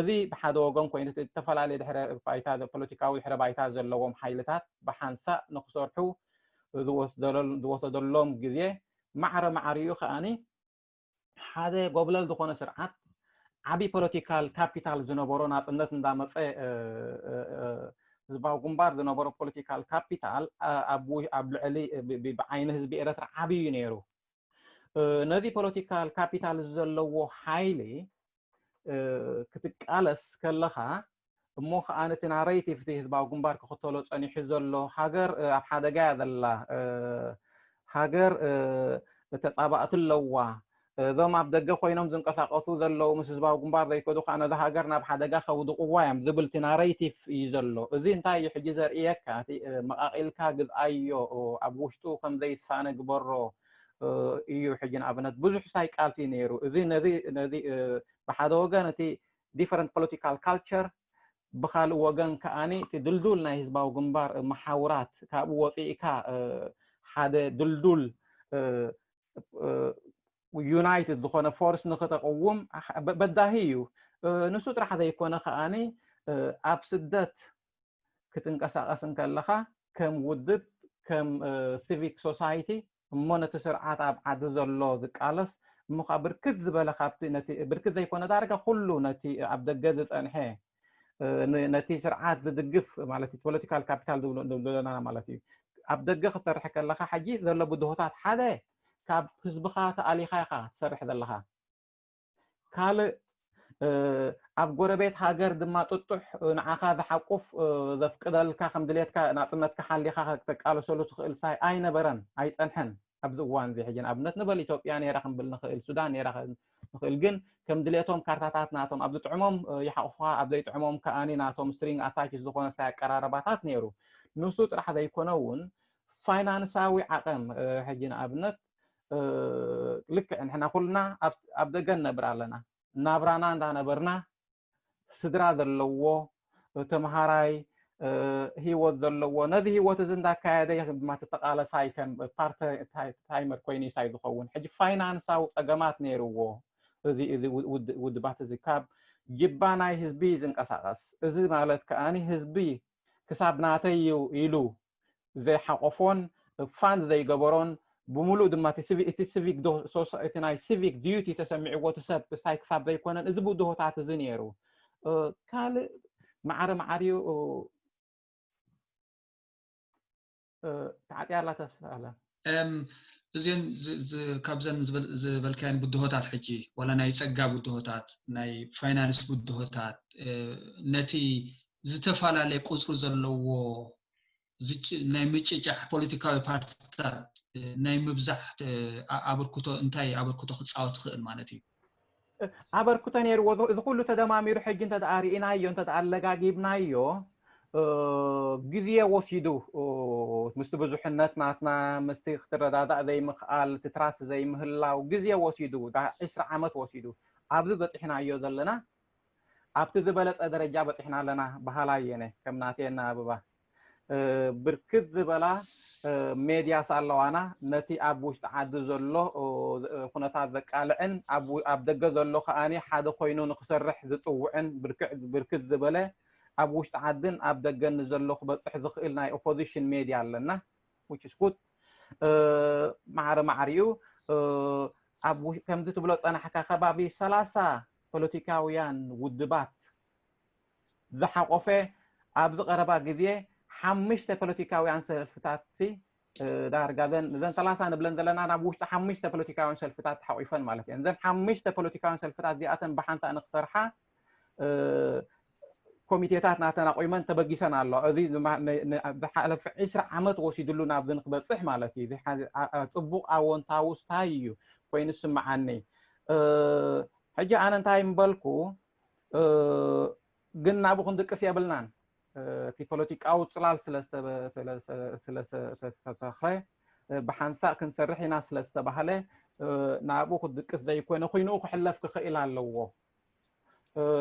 እዚ ብሓደ ወገን ኮይኑ ዝተፈላለየ ድሕረ ባይታ ፖለቲካዊ ድሕረ ባይታ ዘለዎም ሓይልታት ብሓንሳእ ንክሰርሑ ዝወሰደሎም ግዜ ማዕረ ማዕሪኡ ከኣኒ ሓደ ጎብለል ዝኾነ ስርዓት ዓቢ ፖለቲካል ካፒታል ዝነበሮ ናጽነት እንዳመጸ ህዝባዊ ግንባር ዝነበሮ ፖለቲካል ካፒታል ኣብ ልዕሊ ብዓይኒ ህዝቢ ኤረትራ ዓቢ እዩ ነይሩ። ነዚ ፖለቲካል ካፒታል ዘለዎ ሓይሊ ክትቃለስ ከለኻ እሞ ከዓ ነቲ ናሬቲቭ እቲ ህዝባዊ ግንባር ክኽተሎ ጸኒሑ ዘሎ ሃገር ኣብ ሓደጋ እያ ዘላ፣ ሃገር ተጻባእቲ ኣለዋ፣ እዞም ኣብ ደገ ኮይኖም ዝንቀሳቀሱ ዘለዉ ምስ ህዝባዊ ግንባር ዘይከዱ ከዓ ነዚ ሃገር ናብ ሓደጋ ከውድቕዋ እዮም ዝብል እቲ ናሬቲቭ እዩ ዘሎ። እዚ እንታይ እዩ ሕጂ ዘርእየካ? እቲ መቃቂልካ ግዝኣዮ፣ ኣብ ውሽጡ ከም ዘይሳነ ግበሮ እዩ። ሕጂ ንኣብነት ብዙሕ ሳይቃልሲ ነይሩ። እዚ ነዚ ነዚ ብሓደ ወገን እቲ ዲፈረንት ፖለቲካል ካልቸር፣ ብካልእ ወገን ከኣኒ እቲ ድልዱል ናይ ህዝባዊ ግንባር መሓውራት ካብኡ ወፂእካ ሓደ ድልዱል ዩናይትድ ዝኾነ ፎርስ ንክተቅውም በዳሂ እዩ። ንሱ ጥራሕ ዘይኮነ ከኣኒ ኣብ ስደት ክትንቀሳቀስ እንከለኻ ከም ውድብ ከም ሲቪክ ሶሳይቲ እሞ ነቲ ስርዓት ኣብ ዓዲ ዘሎ ዝቃለስ እሞ ከዓ ብርክት ዝበለ ካብቲ ነቲ ብርክት ዘይኮነ ዳርጋ ኩሉ ነቲ ኣብ ደገ ዝፀንሐ ነቲ ስርዓት ዝድግፍ ማለት ፖለቲካል ካፒታል ዝብሎ ዘለና ማለት እዩ። ኣብ ደገ ክሰርሕ ከለካ ሕጂ ዘሎ ብድሆታት ሓደ ካብ ህዝብኻ ተኣሊኻ ኢኻ ትሰርሕ ዘለኻ። ካልእ ኣብ ጎረቤት ሃገር ድማ ጥጡሕ ንዓኻ ዝሓቁፍ ዘፍቅደልካ ከም ድሌትካ ናፅነትካ ሓሊኻ ክትቃለሰሉ ትኽእል ሳይ ኣይነበረን፣ ኣይፀንሐን። ኣብዚ እዋን እዚ ሕጂ ንኣብነት ንበል ኢትዮጵያ ነይራ ክንብል ንኽእል፣ ሱዳን ነይራ ንኽእል። ግን ከም ድሌቶም ካርታታት ናቶም ኣብ ዝጥዕሞም ይሓቑፉኻ፣ ኣብ ዘይጥዕሞም ከኣኒ ናቶም ስትሪንግ ኣታች ዝኾነ ሳይ ኣቀራረባታት ነይሩ። ንሱ ጥራሕ ዘይኮነ እውን ፋይናንሳዊ ዓቐም ሕጂ ንኣብነት ልክዕ ንሕና ኩልና ኣብ ደገ ንነብር ኣለና። ናብራና እንዳነበርና ስድራ ዘለዎ ተምሃራይ ህይወት ዘለዎ ነዚ ህይወት እዚ እንዳካየደ ድማ ተቃለሳይ ከም ፓርት ታይመር ኮይኑ ሳይ ዝኸውን ሕጂ ፋይናንሳዊ ፀገማት ነይርዎ። እዚ እዚ ውድባት እዚ ካብ ጅባ ናይ ህዝቢ ዝንቀሳቀስ እዚ ማለት ከኣኒ ህዝቢ ክሳብ ናተይ እዩ ኢሉ ዘይሓቆፎን ፋንድ ዘይገበሮን ብምሉእ ድማ እቲ ሲቪክ እቲ ናይ ሲቪክ ዲዩቲ ተሰሚዕዎ እቲ ሰብ ክሳይ ክሳብ ዘይኮነን እዚ ብድሆታት እዚ ነይሩ። ካልእ ማዕረ ማዕሪኡ ተዓጥያ ኣላ ተስፋ ኣላ። እዚን ካብዘን ዝበልካየን ብድሆታት ሕጂ ዋላ ናይ ፀጋ ብድሆታት ናይ ፋይናንስ ብድሆታት ነቲ ዝተፈላለየ ቁፅሪ ዘለዎ ናይ ምጭጫሕ ፖለቲካዊ ፓርቲታት ናይ ምብዛሕ ኣበርክቶ እንታይ ኣበርክቶ ክፃወት ትኽእል ማለት እዩ? ኣበርክቶ ነይርዎ። እዚ ኩሉ ተደማሚሩ ሕጂ እንተ ርኢናዮ እንተ ኣለጋጊብናዮ ግዜ ወሲዱ ምስቲ ብዙሕነት ናትና ምስቲ ክትረዳዳእ ዘይምኽኣል እቲ ትራስ ዘይምህላው ግዜ ወሲዱ ዕስራ ዓመት ወሲዱ ኣብዚ በፂሕናዮ ዘለና ኣብቲ ዝበለፀ ደረጃ በፂሕና ኣለና በሃላይ እየ ከም ናተይ ኣነባብባ። ብርክት ዝበላ ሜድያስ ኣለዋና ነቲ ኣብ ውሽጢ ዓዲ ዘሎ ኩነታት ዘቃልዕን ኣብ ደገ ዘሎ ከዓኒ ሓደ ኮይኑ ንክሰርሕ ዝፅውዕን ብርክት ዝበለ ኣብ ውሽጢ ዓድን ኣብ ደገን ንዘሎ ክበፅሕ ዝኽእል ናይ ኦፖዚሽን ሜድያ ኣለና። ማዕረ ማዕሪኡ ከምዚ ትብሎ ፀናሕካ ከባቢ ሰላሳ ፖለቲካውያን ውድባት ዝሓቆፈ ኣብዚ ቀረባ ግዜ ሓሙሽተ ፖለቲካውያን ሰልፍታት ዳርጋ ዘን ሰላሳ ንብለን ዘለና ናብ ውሽጢ ሓሙሽተ ፖለቲካውያን ሰልፍታት ተሓቂፈን ማለት እየን። እዘን ሓሙሽተ ፖለቲካውያን ሰልፍታት እዚኣተን ብሓንሳእ ንክሰርሓ ኮሚቴታት ናተን ኣቑመን ተበጊሰን ኣለዋ። እዚ ዝሓለፈ ዕስራ ዓመት ወሲድሉ ናብዚ ንክበፅሕ ማለት እዩ። ፅቡቕ ኣወንታዊ ስታይ እዩ ኮይኑ ዝስምዓኒ። ሕጂ ኣነ እንታይ ምበልኩ ግን ናብኡ ክንድቅስ የብልናን። እቲ ፖለቲካዊ ፅላል ስለዝተተኽለ ብሓንሳእ ክንሰርሕ ኢና ስለዝተባህለ ናብኡ ክድቅስ ዘይኮነ ኩይንኡ ክሕለፍ ክኽእል ኣለዎ።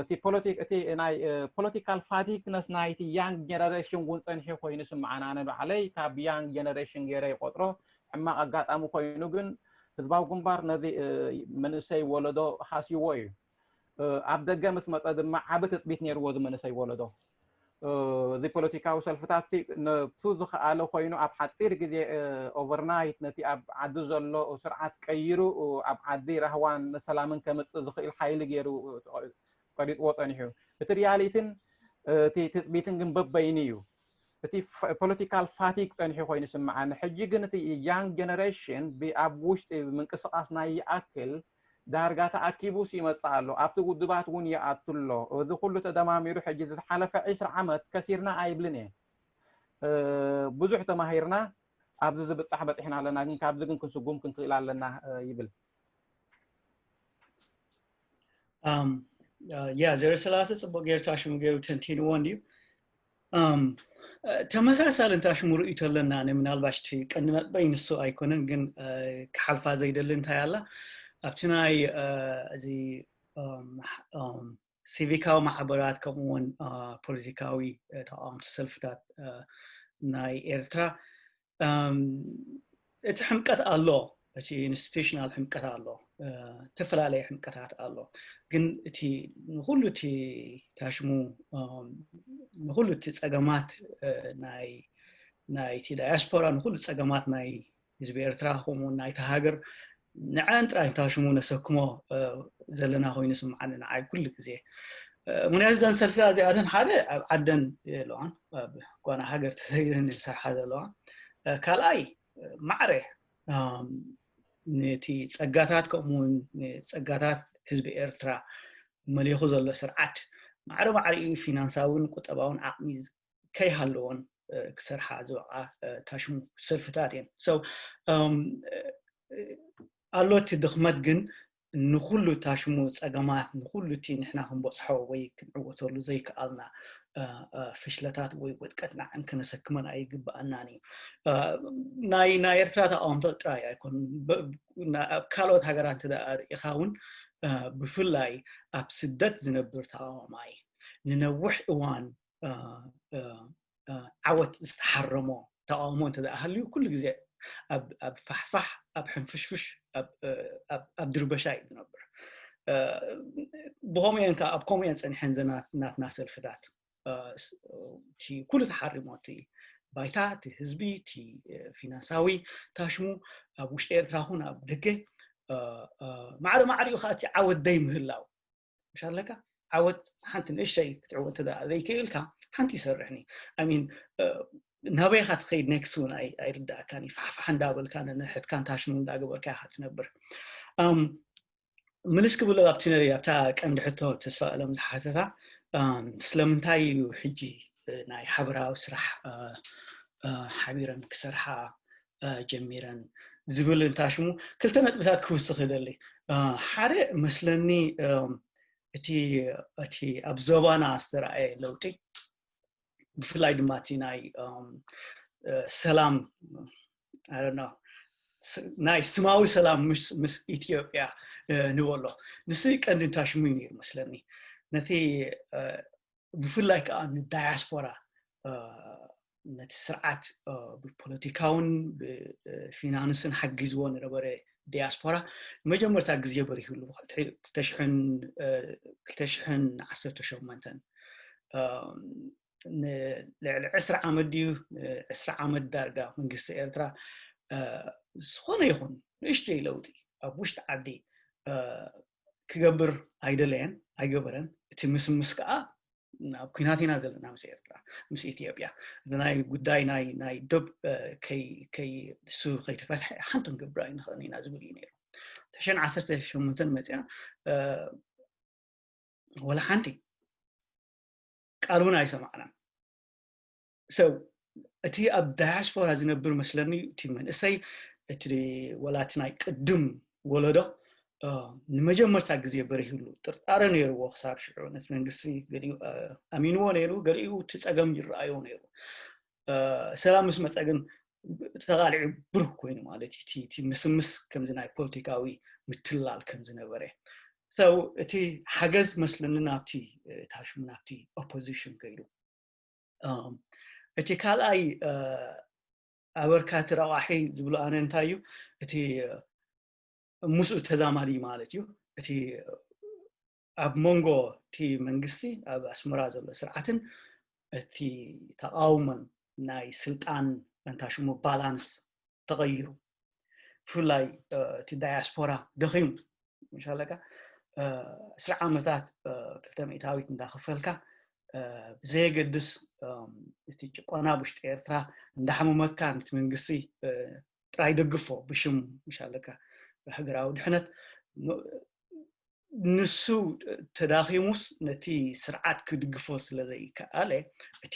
እቲ ፖለቲክ እቲ ናይ ፖለቲካል ፋቲግነስ ናይቲ ያንግ ጀነሬሽን እውን ፀኒሑ ኮይኑ ስምዓና ኣነ ባዕለይ ካብ ያንግ ጀነሬሽን ገይረ ይቆፅሮ። ሕማቕ ኣጋጣሚ ኮይኑ ግን ህዝባዊ ግንባር ነዚ መንእሰይ ወለዶ ሃስይዎ እዩ። ኣብ ደገ ምስ መፀ ድማ ዓቢ ትፅቢት ነይርዎ እዚ መንእሰይ ወለዶ። እዚ ፖለቲካዊ ሰልፍታት ነብሱ ዝኸኣለ ኮይኑ ኣብ ሓፂር ግዜ ኦቨርናይት ነቲ ኣብ ዓዲ ዘሎ ስርዓት ቀይሩ ኣብ ዓዲ ራህዋን ሰላምን ከምፅእ ዝኽእል ሓይሊ ገይሩ ቀሪፅዎ ፀኒሑ እዩ። እቲ ሪያሊቲን እቲ ትፅቢትን ግን በበይኑ እዩ። እቲ ፖለቲካል ፋቲግ ፀኒሑ ኮይኑ ይስምዓኒ። ሕጂ ግን እቲ ያንግ ጀነሬሽን ኣብ ውሽጢ ምንቅስቃስ ናይ ይኣክል ዳርጋ ተኣኪቡ ይመፅእ ኣሎ። ኣብቲ ውድባት እውን ይኣቱ ኣሎ። እዚ ኩሉ ተደማሚሩ ሕጂ ዝሓለፈ ዒስራ ዓመት ከሲርና ኣይብልን እየ። ብዙሕ ተማሂርና ኣብዚ ዝብፃሕ በፂሕና ኣለና፣ ግን ካብዚ ግን ክንስጉም ክንክእል ኣለና ይብል። ያ ዘረ ስላሰ ፅቡቅ ገይሩ ታሽሙ ገይሩ ተንቲንዎ እንድዩ። ተመሳሳሊ እንታሽሙ ርእይቶ ኣለና። ምናልባሽ እቲ ቀንዲ ነጥበይ ንሱ ኣይኮነን፣ ግን ክሓልፋ ዘይደሊ እንታይ ኣላ ኣብቲ ናይ እዚ ሲቪካዊ ማሕበራት ከምኡውን ፖለቲካዊ ተቃወምቲ ሰልፍታት ናይ ኤርትራ እቲ ሕምቀት ኣሎ። እቲ ኢንስቲቱሽናል ሕምቀት ኣሎ፣ ዝተፈላለየ ሕምቀታት ኣሎ። ግን እቲ ንኩሉ እቲ ታሽሙ ንኩሉ እቲ ፀገማት ናይ ናይቲ ዳያስፖራ ንኩሉ ፀገማት ናይ ህዝቢ ኤርትራ ከምኡ ናይቲ ሃገር ንዐን ጥራይ ታሽሙ ነሰክሞ ዘለና ኮይኑ ስምዓኒ ንዓይ ኩሉ ግዜ። ምክንያቱ እዘን ሰልፍታት እዚኣተን ሓደ ኣብ ዓደን ኣለዋን ኣብ ጓና ሃገር ተሰይረን ዝሰርሓ ዘለዋ፣ ካልኣይ ማዕረ ነቲ ፀጋታት ከምኡውን ፀጋታት ህዝቢ ኤርትራ መሊኹ ዘሎ ስርዓት ማዕረ ማዕሪኡ ፊናንሳውን ቁጠባውን ዓቕሚ ከይሃለዎን ክሰርሓ ዝበቕዓ ታሽሙ ሰልፍታት እየን። ኣሎ እቲ ድኽመት ግን ንኩሉ ታሽሙ ፀገማት ንኩሉ እቲ ንሕና ክንበፅሖ ወይ ክንዕወተሉ ዘይከኣልና ፍሽለታት ወይ ውድቀት ንዐን ከነሰክመን ኣይግበኣናን እዩ። ናይ ናይ ኤርትራ ተቃወምቲ ጥራይ ኣይኮኑን። ኣብ ካልኦት ሃገራት እንተ ርኢኻ እውን ብፍላይ ኣብ ስደት ዝነብር ተቃዋማይ ንነዊሕ እዋን ዓወት ዝተሓረሞ ተቃውሞ እንተ ሃልዩ ኩሉ ግዜ ኣብ ፋሕፋሕ ኣብ ሕንፍሽፍሽ ኣብ ድርበሻ እዩ ዝነብር። ብከምኡየን ከዓ ኣብ ከምኡየን ፀኒሐን ዘናትና ሰልፍታት ኩሉ ተሓሪሞ እቲ ባይታ እቲ ህዝቢ እቲ ፊናንሳዊ ታሽሙ ኣብ ውሽጢ ኤርትራ ኹን ኣብ ደገ ማዕረ ማዕሪኡ ከዓ እቲ ዓወት ደይ ምህላው ምሽ ኣለካ ዓወት ሓንቲ ንእሽተይ ክትዕወት ተ ዘይክእልካ ሓንቲ ይሰርሕኒ ሚን ናበይካ ትኸይድ ኔክስ እውን ኣይርዳእካን ፋሕፋሕ እንዳበልካ ነንሕትካ ንታሽሙ እንዳገበርካ ኢካ ትነብር። ምልስ ክብሎ ኣብቲ ኣብታ ቀንዲ ሕቶ ተስፋ ቀለም ዝሓተታ ስለምንታይ እዩ ሕጂ ናይ ሓበራዊ ስራሕ ሓቢረን ክሰርሓ ጀሚረን ዝብል እንታሽሙ ክልተ ነጥብታት ክውስኽ ይደሊ። ሓደ መስለኒ እቲ እቲ ኣብ ዞባና ዝተረኣየ ለውጢ ብፍላይ ድማ እቲ ናይ ሰላም ናይ ስማዊ ሰላም ምስ ኢትዮጵያ ንበሎ ንስ ቀንዲ እንታሽሙ እዩ ነይሩ መስለኒ ነቲ ብፍላይ ከዓ ንዳያስፖራ ነቲ ስርዓት ብፖለቲካውን ብፊናንስን ሓጊዝዎ ንነበረ ዲያስፖራ ንመጀመርታ ግዜ በሪህሉ ክልተ ሽሕን ዓሰርተ ሸሞንተን ልዕሊ ዕስራ ዓመት ድዩ ዕስራ ዓመት ዳርጋ መንግስቲ ኤርትራ ዝኾነ ይኹን ንእሽተይ ለውጢ ኣብ ውሽጢ ዓዲ ክገብር ኣይደለየን ኣይገበረን። እቲ ምስምስ ከዓ ኣብ ኩናት ኢና ዘለና ምስ ኤርትራ ምስ ኢትዮጵያ እቲ ናይ ጉዳይ ናይ ናይ ዶብ ከይ እሱ ከይተፈትሐ ሓንቲ ክንገብር ኣይንኽእልን ኢና ዝብል እዩ ነይሩ። ተሸን ዓሰርተ ሸሞንተን መፅና ወላ ሓንቲ ቃል እውን ኣይሰማዕናን። ሰው እቲ ኣብ ዳያስፖራ ዝነብር መስለኒ እቲ መንእሰይ እቲ ወላ እቲ ናይ ቅድም ወለዶ ንመጀመርታ ግዜ በሪህሉ ጥርጣረ ነይርዎ ክሳብ ሽዑ ነቲ መንግስቲ ገሊኡ ኣሚንዎ ነይሩ ገሊኡ እቲ ፀገም ይረኣዮ ነይሩ። ሰላም ምስ መፀ ግን ተቃሊዑ ብሩህ ኮይኑ ማለት እዩ እቲ ምስምስ ከምዚ ናይ ፖለቲካዊ ምትላል ከምዝነበረ ሰው እቲ ሓገዝ መስለኒ ናብቲ ታሽሙ ናብቲ ኦፖዚሽን ከይዱ እቲ ካልኣይ ኣበርካቲ ረቋሒ ዝብሎ ኣነ እንታይ እዩ እቲ ምስኡ ተዛማዲ ማለት እዩ እቲ ኣብ መንጎ እቲ መንግስቲ ኣብ ኣስመራ ዘሎ ስርዓትን እቲ ተቃውሞን ናይ ስልጣን እንታ ሽሙ ባላንስ ተቐይሩ። ብፍላይ እቲ ዳያስፖራ ደኺሙ። ምሻለካ ዕስራ ዓመታት ክልተ ሚእታዊት እንዳኸፈልካ ብዘየገድስ እቲ ጭቆና ውሽጢ ኤርትራ እንዳሓመመካ ነቲ መንግስቲ ጥራይ ደግፎ ብሽም ምሻለካ ሃገራዊ ድሕነት ንሱ ተዳኺሙስ ነቲ ስርዓት ክድግፎ ስለ ዘይከኣለ እቲ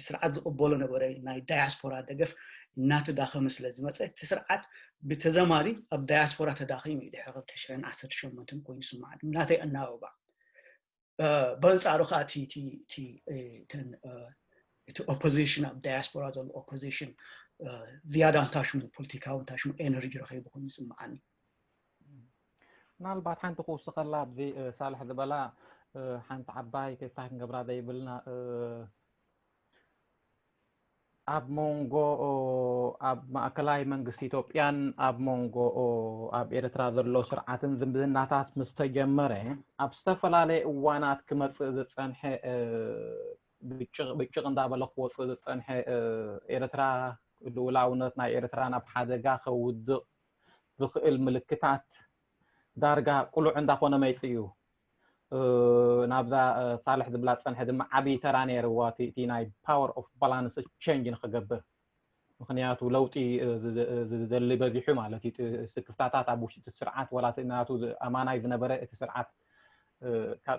ስርዓት ዝቕበሎ ነበረ ናይ ዳያስፖራ ደገፍ እናተዳኸመ ስለ ዝመፀ እቲ ስርዓት ብተዘማሪ ኣብ ዳያስፖራ ተዳኺሙ እዩ ድሕሪ ክልተ ሽሕን ዓሰርተ ሸሞንተን ኮይኑ ይስማዓኒ ናተይ ኣናበባ። በንፃሩ ከዓ እቲ ኦፖዚሽን ኣብ ዳያስፖራ ዘሎ ኦፖዚሽን ዝያዳ እንታሽሙ ፖለቲካዊ እንታሽሙ ኤነርጂ ረኺቡ ኮይኑ ይስምዓኒ። ምናልባት ሓንቲ ክውስኸላ ኣብዚ ሳልሕ ዝበላ ሓንቲ ዓባይ ከይፍታ ክንገብራ ዘይብልና ኣብ መንጎ ኣብ ማእከላይ መንግስቲ ኢትዮጵያን ኣብ መንጎ ኣብ ኤርትራ ዘሎ ስርዓትን ዝምድናታት ምስ ተጀመረ ኣብ ዝተፈላለየ እዋናት ክመፅእ ዝፀንሐ ብጭቕ እንዳበለ ክወፅእ ዝፀንሐ ኤርትራ ልኡላውነት ናይ ኤርትራ ናብ ሓደጋ ከውድቕ ዝኽእል ምልክታት ዳርጋ ቅሉዕ እንዳኾነ መይፁ እዩ። ናብዛ ሳልሕ ዝብላ ዝፀንሐ ድማ ዓብዪ ተራ ነይርዎ እቲ ናይ power of balance change ንክገብር። ምክንያቱ ለውጢ ዝደሊ በዚሑ ማለት እዩ። ስክፍታታት ኣብ ውሽጢ ስርዓት ዋላ ናቱ ኣማናይ ዝነበረ እቲ ስርዓት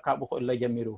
ካብኡ ክእለ ጀሚሩ።